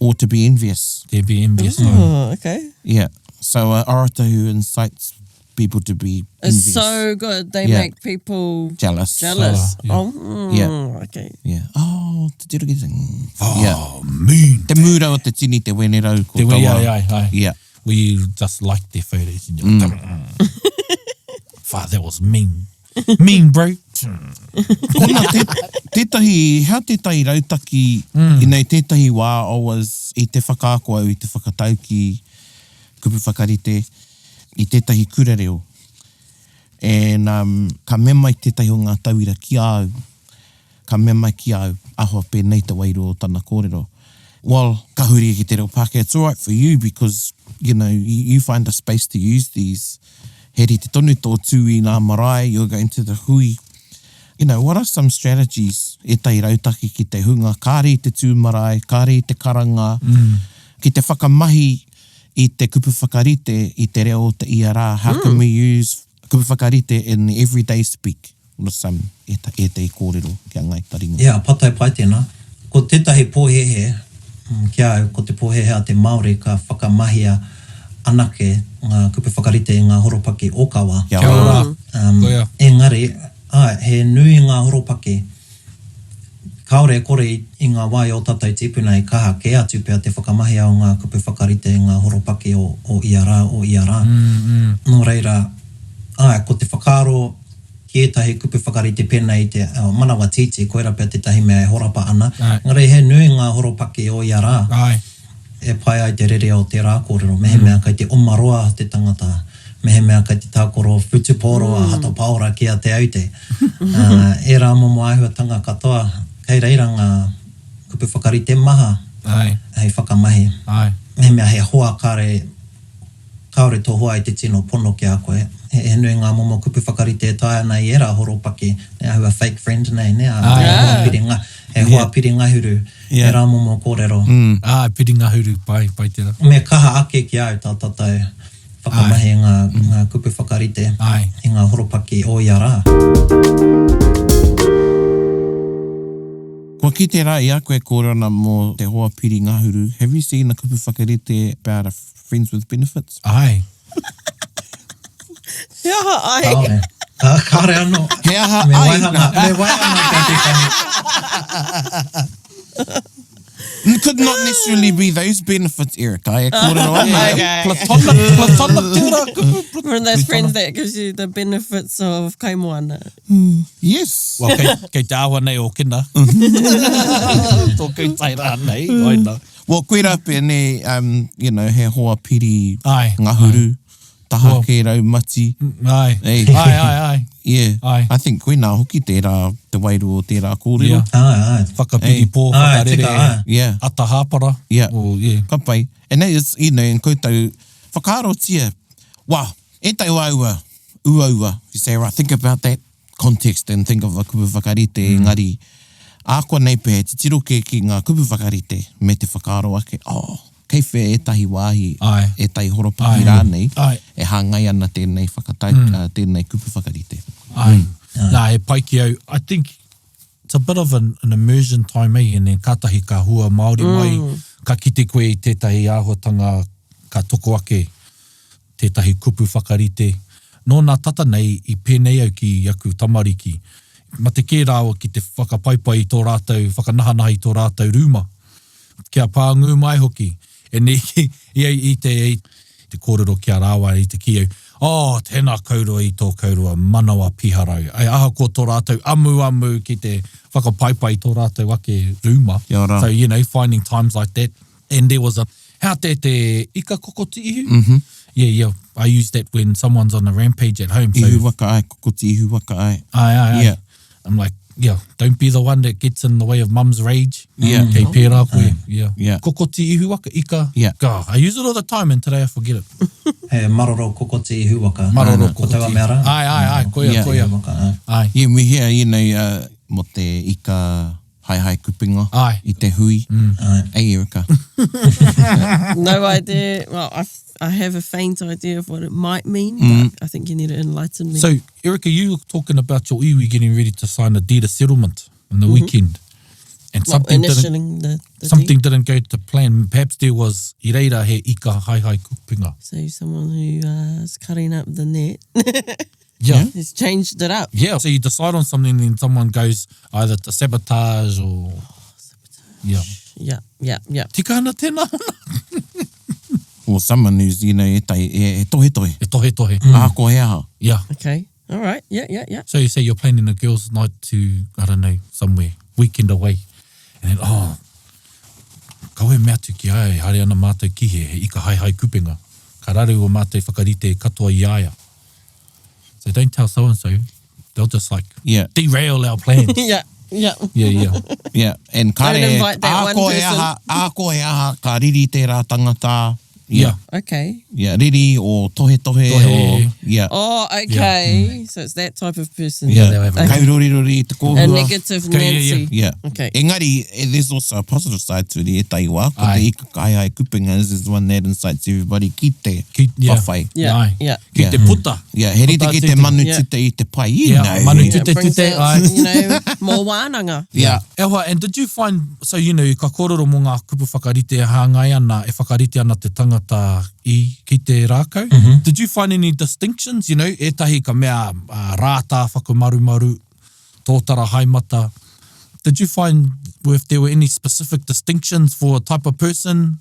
Or to be envious. To be envious. Mm. Oh, okay. Yeah. So an orator who incites people to be It's envious. so good. They Yeah. make people jealous. jealous. Yeah. Oh, mm, Yeah. okay. Yeah. Oh, te tiro ki te... Oh, Yeah. mean. Te mūrau o te tini, te wenerau, ko Te taua. wei, ai, ai, ai. Yeah. We just like their photos. And you're mm. Fuck, that was mean. Mean, bro. Kona, te, tētahi, hea tētahi rautaki, mm. you know, tētahi wā I was i te whakaako au i te whakatauki kupu whakarite i tētahi kura reo. And um, ka mea mai tētahi o ngā tauira ki a au, ka mea mai ki a au, ahoa pēnei te wairua o tana kōrero. Well, ka huri ki te reo Pākehā, it's alright for you because, you know, you, you find a space to use these. He rite tonu tō tū i ngā marae, you're going to the hui. You know, what are some strategies, ētahi rautaki ki te hunga kāre i te tū marae, kāre i te karanga, mm. ki te whakamahi i te kupu whakarite i te reo o te ia rā, how mm. can we use kupu whakarite in the everyday speak? What are some ētahi kōrero ki a Ngāi Taringa? Yeah, patai pai tēnā. Ko tētahi pōhēhē, ki a au, ko te pōhēhē a te Māori ka whakamahia anake ngā kupu whakarite i ngā horopaki ōkawa. Kia ora. Koia. Engari, āe, he nui ngā horopaki kāore e kore i ngā wā i ō tātou tīpuna i kaha kē atu pea te whakamahia o ngā kupu whakarite i ngā horopaki o ia rā, o ia rā. Nō reira, āe, ko te whakaaro ki ētahi kupu whakarite pēnei i te manawa tītī, koirā pea tētahi mea e horapa ana. Engari he nui ngā horopaki o ia rā e pai ai te rere o tērā kōrero, mehemea kei te oma roa te tangata, mehemea kei te tākaro whutupōro a Hato Paora ki a Te Aute. Ērā momo āhuatanga katoa, kei reira ngā kupu whakarite maha hei whakamahi. Mehemea he hoa kāre Kāore tō hoa i te tino pono ki a koe. He nui ngā momo kupu whakarite e taea ana i ērā horopaki, he āhua fake friend nei, nē, ā, he hoa piri nga, he hoa piri ngahuru, ērā momo kōrero. Āe, piri ngahuru, pai, pai tērā. Me kaha ake ki a au tā tātou whakamahi i ngā, ngā kupu whakarite i ngā horopaki o ia rā. Kua kite rā i a koe kōrero ana mō te hoa piri ngahuru, have you seen a kupu whakarite about a Friends with benefits? Ai. He aha ai? Kāore. Uh, kāore anō. He aha me ai? Waihanga, me waihanga pea tētahi. It could not necessarily be those benefits, Eric. Ai, e kōrero ana. Okay. Platonic, platonic tērā kupu. One of those friends that gives you the benefits of kaimoana. Yes. Well, kei, kei te āhua nei o kina. Tō koutou rā nei, oina. Well, koirā pea, nē, um, you know, he hoa piri Ai, ngahuru, taha Well- kē raumati. Ai, Ei. ai, ai, ai. Yeah. Ai. I think koinā hoki tērā, te wairua o tērā kōrero. Yeah. Āe, āe. Whakapiri pō, Ai, whakarere, tika, ai. Yeah. ata hāpara. Yeah. Oh, yeah. Ka pai. And that is, you know, and koutou, whakaarotia, wā, ētahi wā ua, uaua, you say, right, think about that context and think of a kupu whakarite, mm. engari, ākua nei pea, he titiro kē ki ngā kupu whakarite me te whakaaro ake, oh, kei whea ētahi wāhi, Ai. ētahi horopaki Ai. rānei, Ai. e hāngai ana tēnei whakatau, mm. uh, tēnei kupu whakarite. Ai. Mm. Nā, he pai ki au. I think it's a bit of an, an immersion time, eh, and then kātahi ka hua Māori mm. mai, ka kite koe i tētahi āhuatanga ka toko ake tētahi kupu whakarite. Nō nā tata nei i pēnei au ki aku tamariki, mate kē rāua ki te whakapaipai i tō rātou, whakanahanaha i tō rātou rūma, kia pāngū mai hoki. E nē, i, i te, i te kōrero ki a rāua i te kī au, Oh, tēnā kourua i tō kourua manawa piharau. Ai, ahakoa tō rātou amuamu ki te whakapaipai i tō rātou ake rūma. Kia ora. So, you know, finding times like that. And there was a, hea te te ika kokoti ihu? Mm -hmm. Yeah, yeah, I use that when someone's on a rampage at home. So, Ihu waka ai, kokoti ihu waka ai. Ai, ai, ai. Yeah. I'm like, yeah, don't be the one that gets in the way of mum's rage. Yeah. Kei pērā koe. Yeah. Yeah. Kokoti ihu waka, ika. Yeah. God, I use it all the time and today I forget it. He maroro kokoti ihu waka. Maroro Ko taua mea rā. Ai, ai, ai, koia, Yeah. koia. Ihu waka, ai. Ai. Yeah, we hear, you know, uh, mo te ika Haehae kupenga Aye. i te hui. Aye. Ei, Erica. No idea. Well, I, I have a faint idea of what it might mean, but I think you need to enlighten me. So, Erica, you were talking about your iwi getting ready to sign a deed of settlement in the weekend. And. And Well, something didn't, initialing the, the something deed. didn't go to plan. Perhaps there was, i reira he ika haehae kupenga. So someone who uh, is cutting up the net Yeah. has changed it up. Yeah. So you decide on something, then someone goes either to sabotage or. Yeah. Yeah, yeah, yeah. Tika ana tēnā ona. Or someone who's, you know, e, tai, e, e tohe tohe. E tohe tohe. Ahakoa he aha. Yeah. Okay. All right. Yeah, yeah, yeah. So you say you're planning a girls' night to, I don't know, somewhere, weekend away. And then, oh, kawe mea atu ki a ia, e haere ana mātou ki he, he ika haehae kupenga. Ka raru o mātou whakarite katoa i a ia. So don't tell so-and-so, they'll just like Yeah. derail our plans. Yeah, yeah. yeah, yeah. Yeah. And kare, Don't invite that one ahakoa he person. aha, ahakoa he aha, ka riri tērā tangata. Yeah. Okay. Yeah, riri or tohe tohe. Tohe. Or, yeah. Oh, okay. So it's that type of person. Yeah. they'll have a- Okay. Kaurorirori te A kōhua. negative Okay, yeah, yeah. Nancy. Yeah. Okay. Engari, eh, there's also a positive side to it. E tai wā, ko Ai. te ika kai ai kupenga is is one that incites everybody ki te Ki, yeah. whawhai. Yeah, Ai. yeah. Ki Yeah. te puta. Yeah, he rite Puta ki atu te te- manu Yeah. tute i te pai. You Yeah, know. manu Yeah, tute brings tute, out, ai. you know, more wānanga. Yeah. E hoa, and did you find, so you know, ka kōrero mō ngā kupu whakarite e hāngai ana, e whakarite ana te tangata i ki te rākau. Mm -hmm. Did you find any distinctions, you know, ētahi ka mea uh, rātā whakamarumaru, tōtara haemata. Did you find if there were any specific distinctions for a type of person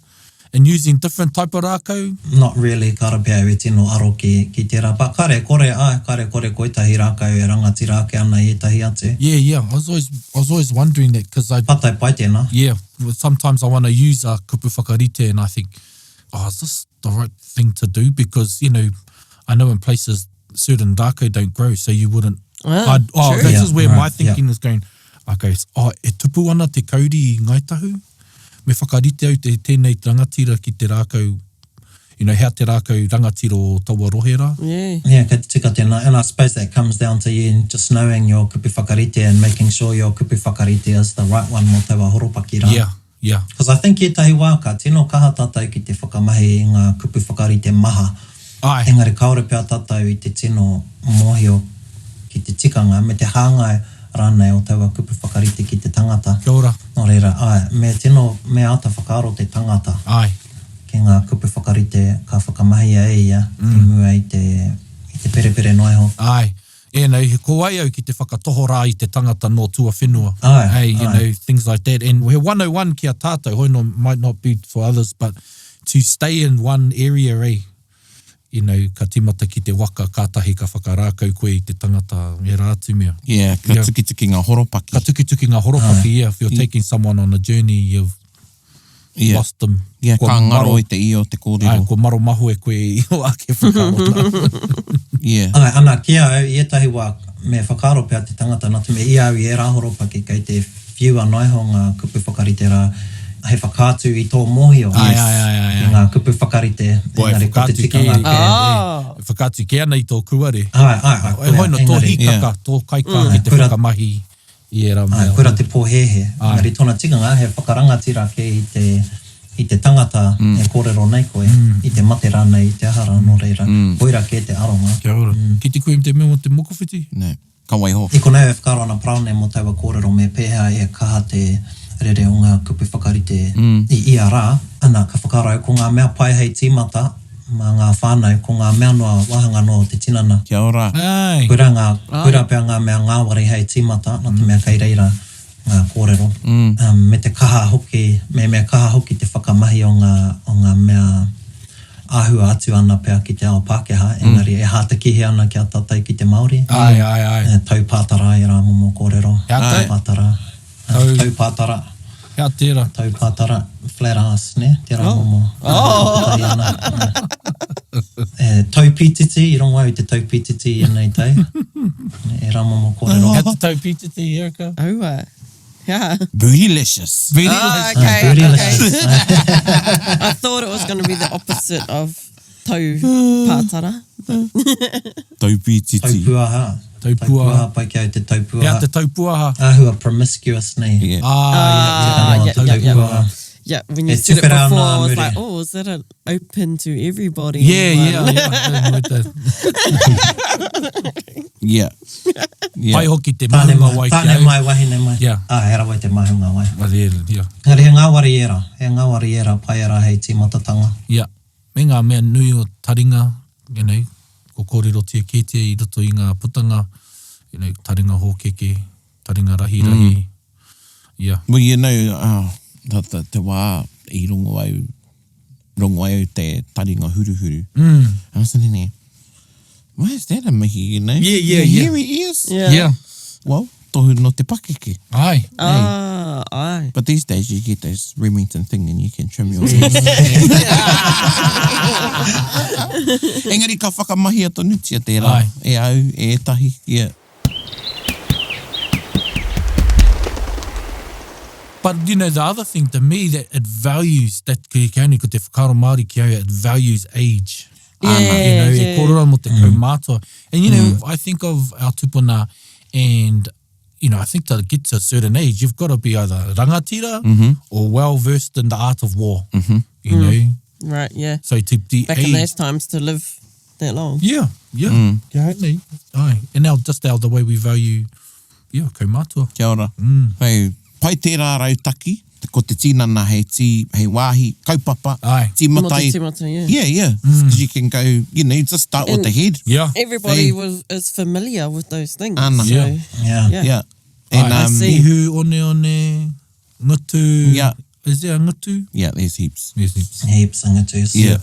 in using different type of rākau? Not really, kāre pea au e tino aro ki, ki tērā. But kāre kore, āe, kāre kore koetahi rākau e rangatira ake ana i ētahi atu. Yeah, yeah, I was always, I was always wondering that because I, Pātai pai tēnā. yeah, sometimes I want to use a kupu whakarite and I think, oh, is this the right thing to do? Because, you know, I know in places certain rākau don't grow, so you wouldn't. Ah, I'd, oh, true. this Yeah, is where right, my thinking is going. Okay, so, oh, e tupu ana te kauri i Ngāi Tahu, me whakarite au te tēnei rangatira ki te rākau, you know, hea te rākau rangatira o taua rohe rā. Yeah. Yeah, kei te tika tēnā. And I suppose that comes down to you just knowing your kupu whakarite and making sure your kupu whakarite is the right one mō taua horopaki rā. Yeah, yeah. Because I think ētahi wā ka tino kaha tātou ki te whakamahi i ngā kupu whakarite maha. Āe. Engari kāore pea tātou i te tino mōhio ki te tikanga me te hāngai rānei o taua kupu whakarite ki te tangata. Kia ora. Nō reira, āe, me tino, me āta whakaaro te tangata. Āe. Ki ngā kupu whakarite ka whakamahia e ia i mua i te, i te perepere noa iho. Āe. You know, he ko wai au ki te whakatohorā i te tangata nō tuawhenua. Āe, Hey, you āe. know, things like that. And he 101 ki a tātou, hoi no, might not be for others, but to stay in one area, eh, you know, ka timata ki te waka, kātahi ka whakarākau koe i te tangata, ērā atu mea. Yeah, ka Yeah. tukituki ngā horopaki. Ka tukituki ngā horopaki, yeah, if you're taking someone on a journey, you've Yeah. lost them. Yeah, Kua ka ngaro maro- i te ia o te Ai, kōrero. kua maro mahue koe i o ake whakaaro nā. Yeah. Āe, ana, ki a au, i ētahi wā, me whakaaro pea te tangata, nā te mea i a au i ērā horopaki kei te whiua noa iho ngā kupu whakarite rā hei whakaatu i tō mōhio Ai, ai, ai, ai, ki ai. ngā kupu whakarite, Boy, engari ko te whakaatu tikanga kē. kē. Oh. E whakaatu kē ana i tō kuare. Āe, āe, āe, E hoi no tō engari, hīkaka, tō kaikā ki te Kura- whakamahi i ērā āe, mea. kura te pōhēhē. Engari tōna tikanga he whakarangatira kē i te, i te tangata e kōrero nei koe, i te mate rānei, i te aha rā, nō reira, koira kē te aronga. Kia ora. Ki te koe te mea mō te mokowhiti? Nē, ka waiho. I konei e whakaaro ana Paraone mō taua kōrero me pēhea e kaha te rere o ngā kupu whakarite i ia rā, ana, ka whakaaro au ko ngā mea pai hei tīmata mā ngā whānau, ko ngā mea noa, wāhanga noa o te tinana. Kia ora. Ai. Koirā ngā, koirā pea ngā mea ngāwari hei tīmata, nā te mea kei reira ngā kōrero. Me te kaha hoki, me mea kaha hoki te whakamahi o ngā, o ngā mea āhua atu ana pea ki te ao Pākehā, engari e hātekihi ana ki a tātou ki te Māori. Āe, āe, āe. E tau pātara ērā momo kōrero. Hea Tau te? pātara. Tau- Tau pātara. Hea tērā? Tau pātara, flat ass, nē? Tērā momo. Oh! E, tau pītiti, i rongo au i te tau pītiti i ēnei tau. Ērā momo kōrero. Hea te tau pītiti, Erica? Aua. Yeah. Bootylicious. Ah, okay, Bootylicious. okay. I thought it was going to be the opposite of tau pātara. Tau pītiti. Tau puaha. Tau puaha. Pai ki au te tau Hea puaha. te tau puaha? Āhua promiscuous nei. Yeah. Ah, Ah, yeah, yeah, tau yeah, yeah. puaha. Yeah, when you E said it tuwhera before, ana I was muri. like, oh, is that an open to everybody? Yeah, one? yeah, yeah. Yeah. Yeah. Pai hoki te Tāne mahunga mai, wai ki tāne au. mai, wahine mai. Yeah. Ah, he rawe te mahunga wai. Well, yeah, yeah. Engari he ngāwari ērā, he ngāwari ērā, pai ērā hei tīmatatanga. Yeah. Me ngā mea nui o taringa, you know, ko kōrerotia kētia i roto i ngā putanga, you know, taringa hōkeke, taringa rahirahi. Mm. Yeah. Well, you know, uh, the, the, te wā i rongo au, rongo au te taringa huruhuru. Mm. I was sitting there, why is that a mihi, you know? Yeah, yeah, The yeah. Hairy ears. Yeah. Yeah. Well, tohu no te pakeke. Ai. Ah, aye. But these days you get those Remington thing and you can trim your ears. Engari ka whakamahia tonutia tērā. Ai. E au, e ētahi. Yeah. But you know, the other thing to me that it values, that ki kia ko te whakaaro Māori ki au, it values age. Yeah, you know, e yeah. kōrero mō te kaumātua. And you know, I think of our tupuna and, you know, I think to get to a certain age, you've got to be either rangatira or well-versed in the art of war, you know. Right, yeah. So to the Back age... in those times to live that long. Yeah, yeah. Yeah, nei. Ai. And now just our, the way we value, yeah, kaumātua. Kia ora. Mm. Hei, pai tērā rautaki, ko te tinana hei tī, hei wāhi, kaupapa, Ai. Mō tīmata te i... tīmata, yeah. Yeah, yeah. Because you can go, you know, just start with And- the head. Yeah. Everybody Hey. was is familiar with those things. Ana. So, Yeah. Yeah. Yeah. Yeah. And, Ai. um, see. Ihu, one one, ngutu. Yeah. Is there a ngutu? yeah, there's heaps. Yes, heaps. Heaps and ngutus. Yeah.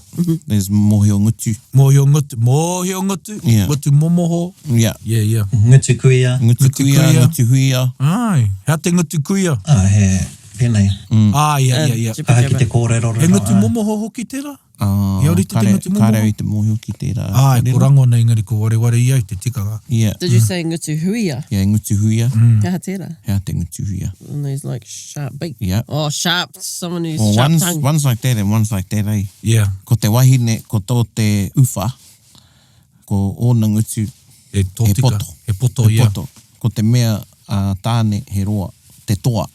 There's mohio ngutu. Mōhio ngutu, mōhio ngutu, Yeah. ngutu momoho. Yeah. Yeah, yeah. Ngutu kuia. Ngutu Ngutu kuia, kuia. ngutu huia. Ai, hea te ngutu kuia? Ah, he pēnei. Ah, yeah, yeah, yeah. jibber Kaha ki jabber. te kōrero. He ngutu momoho hoki tērā? Ah, He ori te te kare, ngutu momoho? kare au i te mōhio ki tērā. Ai, kōrero. ko rangona engari ko wareware i au te tikanga. Yeah. Did you say ngutu huia? Yeah, ngutu huia. Kaha tērā. Hea te ngutu huia. And these like sharp beak. Yeah. Oh, sharp. Someone who's Well, sharp one's, tongue. one's like that and one's like that, eh? Yeah. Ko te wahine, ko tō te uwha, ko ōna ngutu, He he tōtika. poto. He poto, He yeah. poto. Ko te mea a tāne, he roa. Te toa,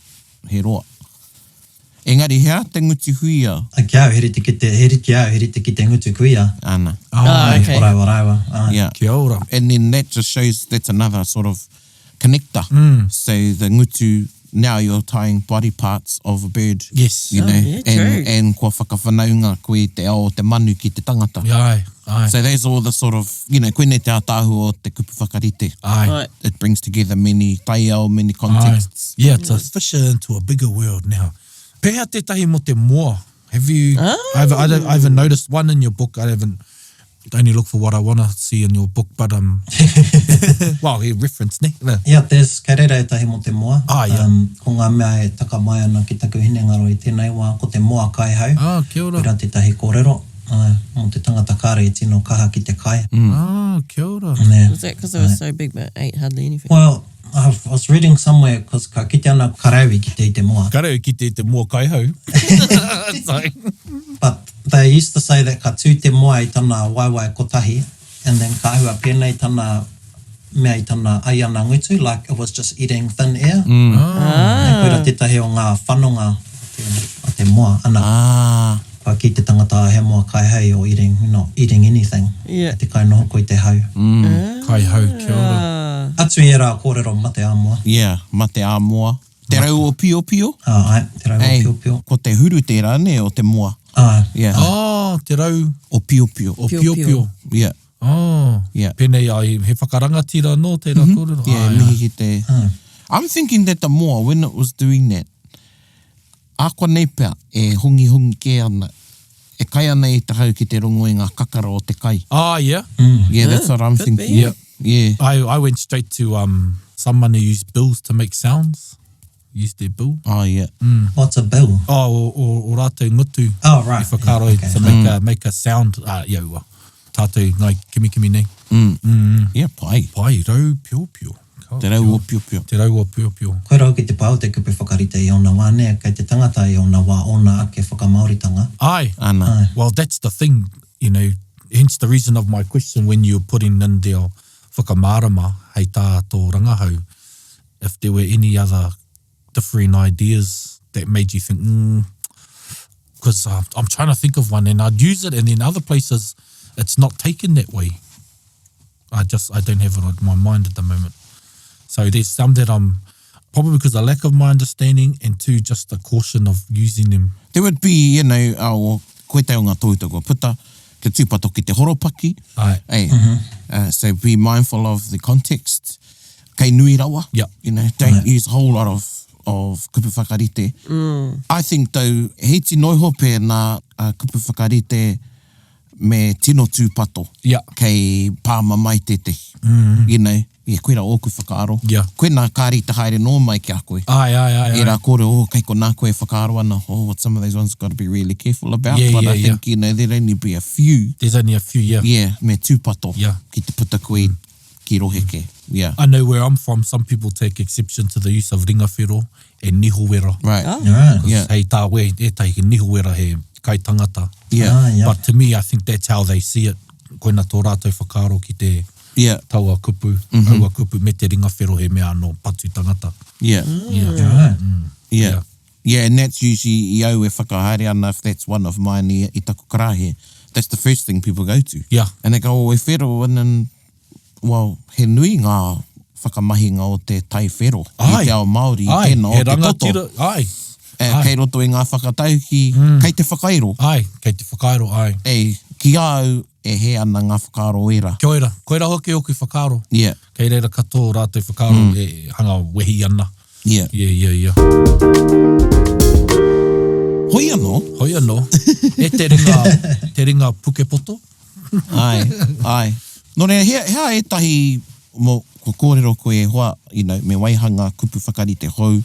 he roa. Engari hea te ngutu huia? A ki au, he rite ki te, he rite ki au, he rite ki te ngutu kuia. Ana. Ah, Ai, okay. Raiwa, raiwa. Ah. Yeah. Kia ora. And then that just shows that's another sort of connector. So the ngutu, now you're tying body parts of a bird. Yes. You Oh, know, yeah, true. and, and kua whakawhanaunga koe i te ao o te manu ki te tangata. Yeah, ai, ai. So there's all the sort of, you know, koinei te ātaahua o te kupu whakarite. Ai. Right. It brings together many taiao, many contexts. Ai. Yeah, it's a fissure into a bigger world now. Pēhea tētahi mō te moa? Have you, I've, I, don't, I haven't noticed one in your book. I haven't, only look for what I want to see in your book, but, um, well, he reference, ne? No. Yeah, there's kei reira ētahi mō te moa. Ah, yeah. Um, ko ngā mea e taka mai ana ki taku hinengaro i tēnei wā, ko te moa kaihau. Ah, kia ora. Koirā tētahi kōrero, ah, mō te tangata kāre i tino kaha ki te kai. Ah, kia ora. Nē. Was that because it was so big but ate hardly anything? Well, I was reading somewhere, cause ka kite ana karau i kite i te moa. Karau i kite i te moa kaihau. Sorry. But they used to say that ka tū te moa i tana waewae kotahi, and then ka ahua pēnei tana mea i tana ai ana ngutu, like it was just eating thin air. Mm. Ah. Koira tētahi o ngā whanonga o te, o te moa. Ana, Ah, kua ki te tangata he moa kai hei or eating, not eating anything. Yeah. Te kai noho koe te hau. Mm. Kaihau, kia ora. Ah. Atu i ērā kōrero mate ā-moa. yeah, mate ā-moa. Te rau o Piopio? Ah, ai, te rau o Ei, Piopio. Ko te huru tērā, ne, o te moa. Ah, Yeah, Ah, te rau o Piopio. o Piopio. Yeah, Ah, Yeah. Pēnei ai, he whakarangatira nō tērā kōrero. yeah, Ai, mihi ai. ki te... I'm thinking that the moa, when it was doing that, ākonei pea e hongihongi kē ana, e kai ana i te hau ki te rongo i ngā kakara o te kai. Ah, yeah. Yeah, that's what I'm could be. thinking. Yeah. Yeah. I, I went straight to um someone who used bills to make sounds. Used their bill. Oh, yeah. What's a bill? Oh, o, o, o rātou ngutu. Oh, right. I whakaaro Yeah, okay. to make, a, make a sound. Ah, yeah, well, tātou ngai kimikimi nei. Yeah, pai. Pai, rau pio pio. Ka- Te rau o Piopio. Te rau o pio pio. Koe rau ki te pā o te kupu whakarite i ōna wā, nē, kei te tangata i ōna wā, ōna ake whakamāoritanga. Ai. Ana. Ai. Well, that's the thing, you know, hence the reason of my question when you're putting in there whakamārama hei tā tō rangahau, if there were any other differing ideas that made you think, mm, Because uh, I'm trying to think of one and I'd use it and then other places it's not taken that way. I just, I don't have it on my mind at the moment. So there's some that I'm, probably because of lack of my understanding and two, just the caution of using them. There would be, you know, oh, koe te o ngā tohutohu kua puta, kia tūpato ki te horopaki. Ai. Ei, uh, so be mindful of the context. Kei nui rawa. Yeah. You know, don't use a whole lot of of kupu whakarite. I think though, he iti noa iho pēnā uh, kupu whakarite me tino tūpato. Yeah. Kei pāmamae tētehi. You know, yeah, koira ōku whakaaro. Yeah. Koinā ka rite haere noa mai ki a koe. Ai, ai, ai, ai. Ērā kōrero, oh, kei konā koe e whakaaro ana, oh, what some of those ones got to be really careful about. Yeah, But yeah, I yeah. think, you know, there'd only be a few. There's only a few, yeah. Yeah, me tūpato Yeah. ki te puta koe ki rohe kē. Yeah. I know where I'm from, some people take exception to the use of ringa whero and niho wera. Right. Oh. Right. Yeah. Hei tā we, ētahi he niho wera he kai tangata. Yeah. Ah, yeah. But to me, I think that's how they see it. Koina tō rātou whakaaro ki te Yeah. taua kupu, mm -hmm. aua kupu, me te ringa whero he mea anō patu tangata. Yeah. Yeah. Right. Yeah. Yeah. Yeah, and that's usually i au e whakahaere ana if that's one of mine i, i taku karahe. That's the first thing people go to. Yeah. And they go, oh, e whero, and then, well, he nui ngā whakamahinga o te tai whero i te ao Māori, i Ai, tēnā o he te toto. rangatira, ai. E, Ai. kei roto i ngā whakatauki, kei te whakairo. Ai, kei te whakairo, ai. E, ki a au, e hē ana ngā whakaaro ērā. Kia ora, koira hoki ōku whakaaro. Yeah. Kei reira katoa ō rātou whakaaro e hanga wehi ana. Yeah. Yeah, yeah, yeah. Hoi anō. Hoi anō. E te ringa, te ringa pukepoto. Ai, ai. Nō reira, hea, hea ētahi mō, kua kōrero koe e hoa, you know, me waihanga kupu whakarite hou,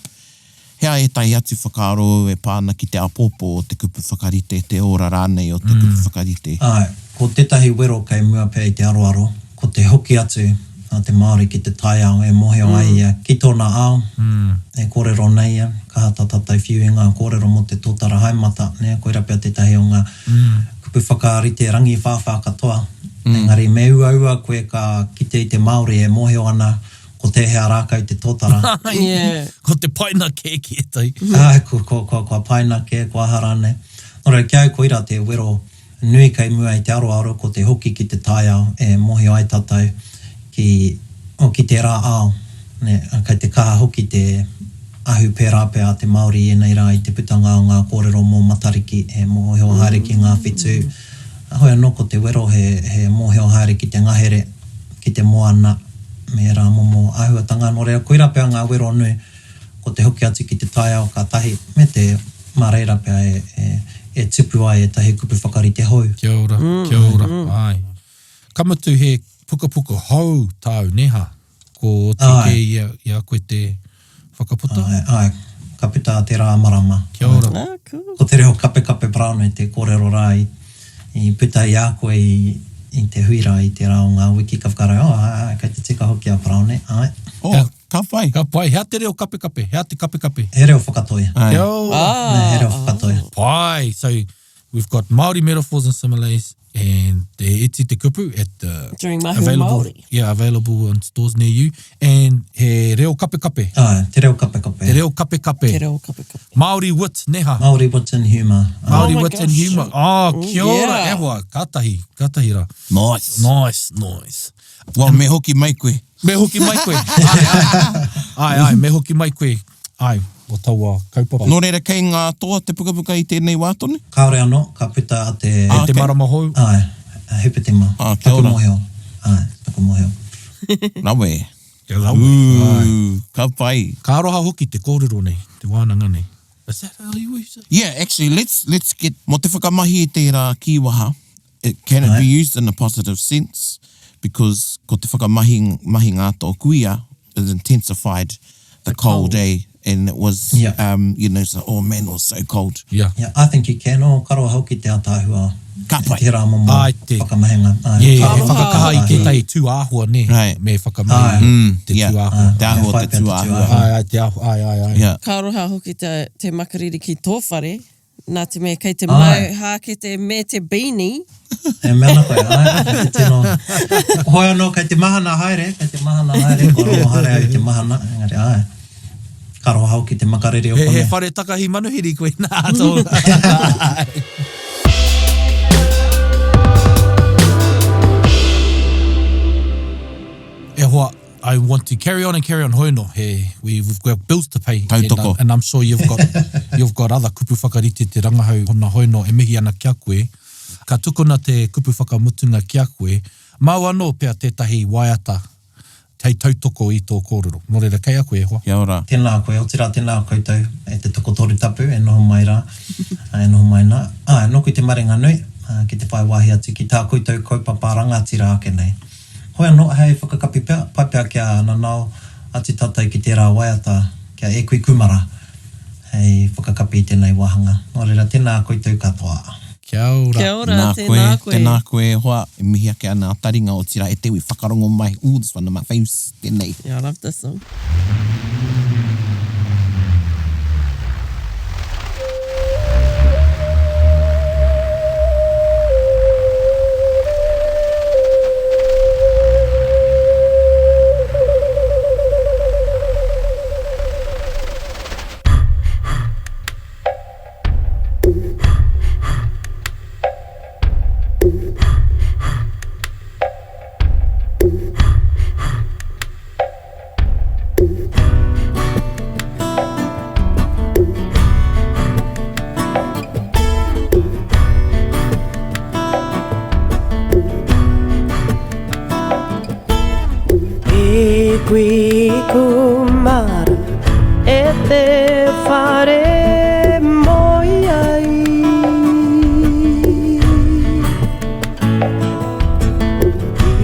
hea ētahi atu whakaaro ou e pā ana ki te āpōpō o te kupu whakarite, te ora rānei o te kupu whakarite? Āe, ko tētahi wero kei mua pea i te aroaro, ko te hoki atu a te Māori ki te taiao e mōhio ai ia ki tōna ao, e kōrero nei ia, kaha tā tātou whiu i ngā kōrero mō te tōtara haemata, nē, koirā pea tētahi o ngā kupu whakarite rangiwhāwhā katoa. Engari me uaua koe ka kite i te Māori e mōhio ana ko tēhea rākau te tōtara. Yeah. Ko te paina kē ki ētahi. Āe, ko, ko, ko, kua paina kē, kua aha rānei. Nō reira, ki a au koirā te wero nui kei mua i te aroaro ko te hoki ki te taiao e mōhio ai tātou ki, oh, ki tērā ao, nē, kei te kaha hoki te ahu pērā pea a te Māori i ēnei rā i te putanga o ngā kōrero mō Matariki, he mōhio haere ki ngā whetū. Heoi anō ko te wero he, he mōhio haere ki te ngahere, ki te moana, me ērā momo āhuatanga. Nō reira, koirā pea ngā wero nui, ko te hoki atu ki te taiao ka tahi, me te, mā reira pea e, e, e tupu ai ētahi kupu whakarite hou. Kia ora, kia ora, āe. Ka mutu he pukapuka hou tāu, nē hā? Ko oti Āe. kē ia, i a koe te whakaputa? Āe, āe, ka puta a Te Rā Marama. Kia ora. Ah, cool. Ko te reo kapekape Paraone te kōrero rā i, i puta i a koe i, i te hui rā i te rā o ngā wiki ka whakarae, oh, āe, āe, kei te tika hoki a Paraone, āe. Oh, ka pai. Ka pai. Hea te reo kapekape? Hea te kapekape? He reo whakatoi. Āe. Kia ora. Nē, he reo whakatoi. Pai. So, we've got Māori metaphors and similes and te iti te kupu at the During Mahu available, Māori. Yeah, available in stores near you. And he reo kapekape. Āe, te reo kapekape. Te reo kapekape. Te reo kapekape. Māori wit, neha. Māori wit and humour. Āe. Māori Oh my wit and gosh. humour. Oh, kia ora, yeah. e hoa. Kātahi, kātahi rā. Nice. Nice, nice. Well, me hoki mai koe. Me hoki mai koe. Ai, ai. Ai, ai, me hoki mai koe. Ai, o taua kaupapa. Nō reira, kei ngā toa te pukapuka i tēnei wā tonu? Kāore anō, ka puta a te... E te okay. marama hou. Āe, a Hepetema. Ah, kia Taku ora. mōhio. Āe, taku mōhio. Rawe. Kia rawe. Ai. Ooh, ka pai. Ka aroha hoki te kōrero nei, te wānanga nei. Is that how you use it? Yeah, actually, let's, let's get, mō te whakamahi i tērā kīwaha, it, can it be used in a positive sense? Because ko te whakamahi mahinga a tō kuia is intensified the cold, eh? And it was, Yeah. um, you know, so, oh man, it was so cold. Yeah. Yeah, I think you can. Oh, ka roa hoki te ataahua. Ka pai. Tērā momo Ai, te- whakamahinga. Ai, Yeah, ka he roa. whakakaha i Ai. tētahi tūāhua, nē. Right. Me whakamahi Ai. Mm, te yeah. tūāhua. Te āhua Me o whai te pea te tūāhua. tūāhua. Ai, ai, te āhua, ai, ai, ai. Yeah. Ka aroha hoki te, te makariri ki tō whare, Nā te mea kei te Āe. mau hākete me te beanie. E mea ana koe, āe, kei te tino... Hoi anō, kei te mahana haere, kei te mahana haere, kua rongo haere au i te mahana, engari āe. Ka aroha hoki te makarere o konei. He whare takahi manuhiri koe nā tō. E hoa, I want to carry on and carry on hoi no, he, we, we've got bills to pay. Tautoko. And, and I'm sure you've got, you've got other kupu whakarite te rangahau hona hoi no e mihi ana ki a koe. Ka tukuna te kupu whakamutunga ki a koe, māu anō pea tētahi waiata hei tautoko i tō kōrero. Nō reira, kei a koe e hoa. Kia ora. Tēnā koe, otirā tēnā koutou e te tokotoru tapu e noho mai rā, e noho mai nā. Āe, nōku te maringa nui ki te whai wāhi atu ki tā koutou kaupapa rangatira ake nei. Hoi anō, hei whakakapi pea, pai pea kia nanao atu tātou ki tērā waiata, kia E Kui Kumara, hei whakakapi i tēnei wāhanga. Nō reira, tēnā koutou katoa. Kia ora. Kia ora, Nā koe, tēnā koe. tēnā koe e hoa, e mihi ake ana a taringa otirā e te iwi whakarongo mai, ooh this one of my faves, tēnei. Yeah, I love this song. E kui kumara e te whare moe ai.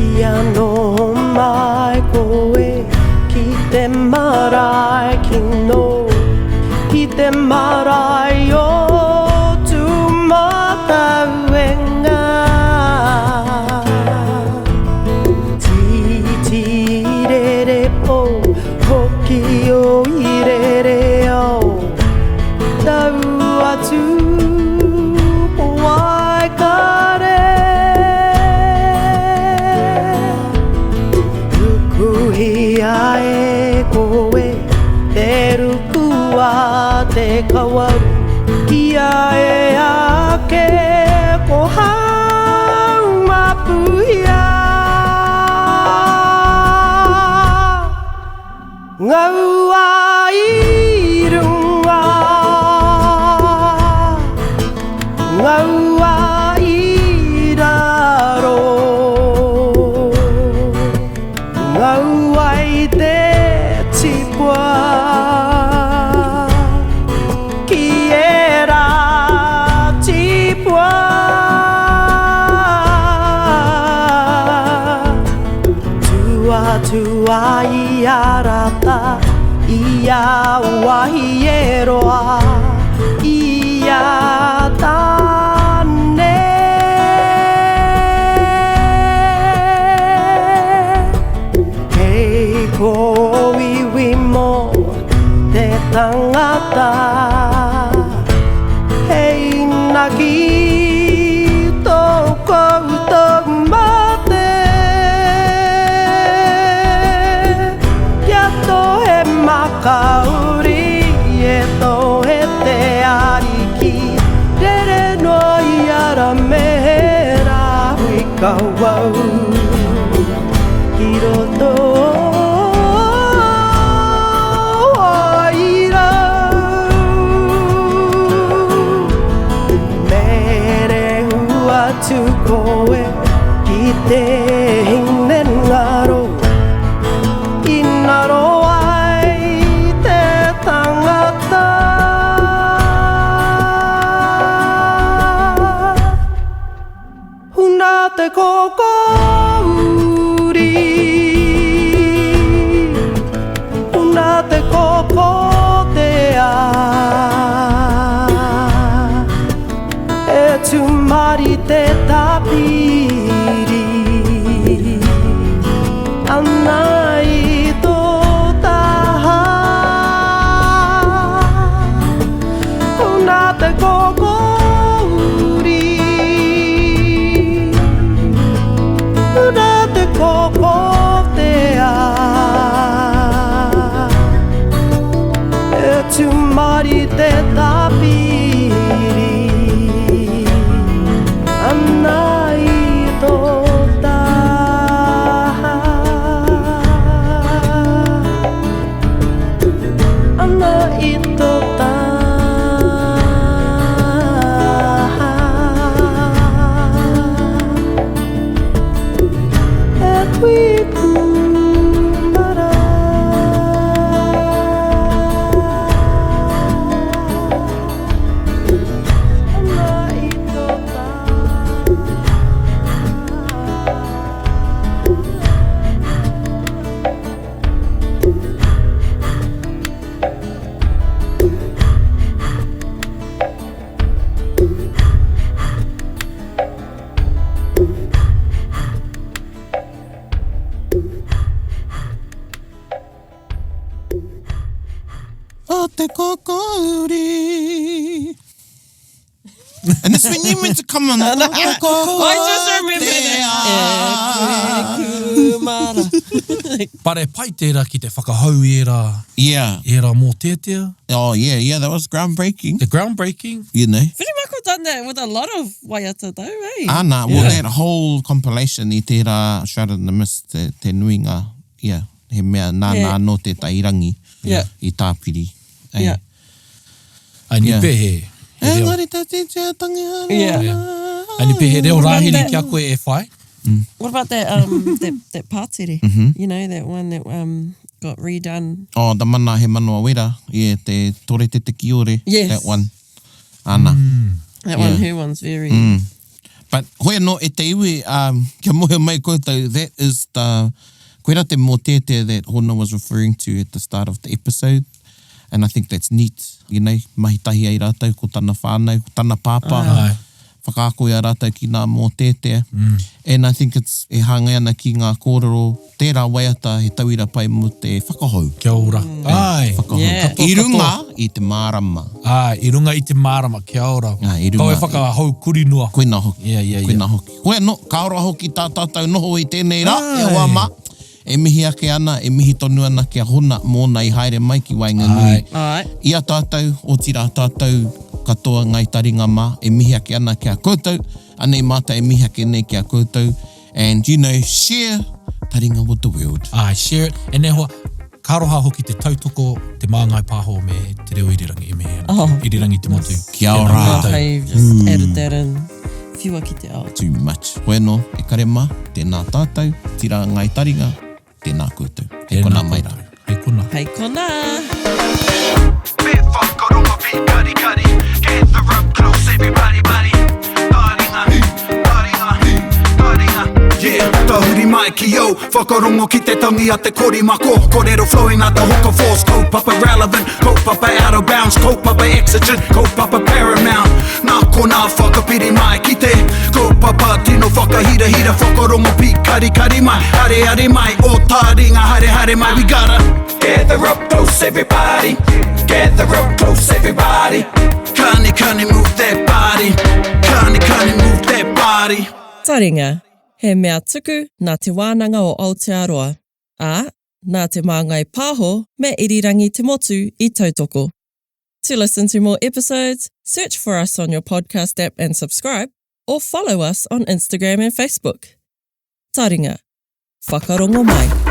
Ia noho mai koe ki te marae kino, ki te marae o Tūmatauenga. Tītī rere pō, hoki o i rere ao. Tau atu ko Waikare. Rukuhia e koe te ruku a te kawau Kia ea ake ko Haumapuhia. Ngaua i runga, ngaua i raro, ngaua i te tipua ki ērā tipua. Tua i a Rata, i a Wahieroa, i a Tane. Kei kōiwi mō te tangata, hei naki tō koutou mate. Kia tohe makauri, e tohe te ariki, rere noa i ara me he rāhui kawau ki roto o Wairau. Me rehu atu koe ki te hinengaro, i ngaro ai te tangata. Huna te kōkōuri, huna te kōkōtea, e tūmari te tapiri ana i tō taha. Huna te kōkōuri. Tāpiri ana i tō taha. Ana i tō taha. E tui kūmara. Ana i tō O te kokouri. And it's when you meant to come on. I just remember that. E kūmara. But e pai tērā ki te whakahou i ērā, Yeah. ērā mōteatea. Oh, yeah, yeah, that was groundbreaking. The groundbreaking. You know. Whiri Mako done that with a lot of waiata though, eh? Ana, well, that whole compilation i tērā Shrouded in the Mist, te, te nuinga, yeah, he mea nāna Yeah. anō tētahi rangi Yeah. i tāpiri. Eh. Yeah. Ai ni Yeah. pe he, he reo. Engari tā titia tangi hara. Yeah. Ai ni pe he reo rāhiri that- ki a koe e whai. What about that um that that pātere? You know, that one that um got redone. Oh, the mana he manawa wera. Yeah, te tore te te kiore. Yes. That one. Ana. That one, Yeah. her one's very But hoi anō e te iwi, um, kia mohe mai koutou, that is the, koira te mōteatea that Hona was referring to at the start of the episode. And I think that's neat, you know, mahi tahi ai rātou ko tana whānau, ko tana pāpā. Ai. Whakaako i a rātou ki ngā mōteatea. And I think it's, e hāngai ana ki ngā kōrero, tērā waiata he tauira pai mō te whakahou. Kia ora. Ai. Whakahou. Yeah. Katoa, I runga i te mārama. Ai, i runga i te mārama, kia ora. Ai, i runga Kau e i- whakahou kuri noa. Koina hoki. Yeah, yeah, yeah. Koina hoki. Koe anō, ka ora hoki tā tātou noho i tēnei rā, e Ai. hoa mā. E mihi ake ana, e mihi tonu ana ki a Hona mōna i haere mai ki waenganui. Ai. Ai. I a tātou, otirā tātou katoa Ngāi Taringa mā, e mihi ake ana ki a koutou, anei mātou e mihi ake nei ki a koutou, and you know, share Taringa with the world. Ai, share it. And e hoa, ka aroha hoki te tautoko, te Māngai Pāho me Te Reo Irirangi e mihi ana. Oh. Irirangi te motu. Kia ora. Tēnā koutou. How you've just added that in. Whiua ki te ao. Too much. Hoi anō, e kare mā, tēnā tātou, tira Ngāi Taringa, tēnā koutou. Hei konā mai rā. Hei konā. Hei konā. Me whakarongo be kari kari Gather up close everybody buddy Taringa, taringa, taringa Yeah, tahuri mai ki au Whakarongo ki te tangi a te korimako Kōrero flowing like the hook of force Kaupapa relevant, kaupapa out of bounds Kaupapa exigent, kaupapa paramount Nā konā whakapiri mai ki te Kaupapa tino whakahirahira Whakarongo pīkarikari mai Haere haere mai, o taringa haere haere mai We gotta gather up close everybody Gather up close everybody Kani kani move that body Kani kani move that body Taringa, he mea tuku nā Te Wānanga o Aotearoa, ā, nā Te Māngai Pāho me Irirangi Te Motu i tautoko. To listen to more episodes, search for us on your podcast app and subscribe, or follow us on Instagram and Facebook. Taringa, whakarongo mai.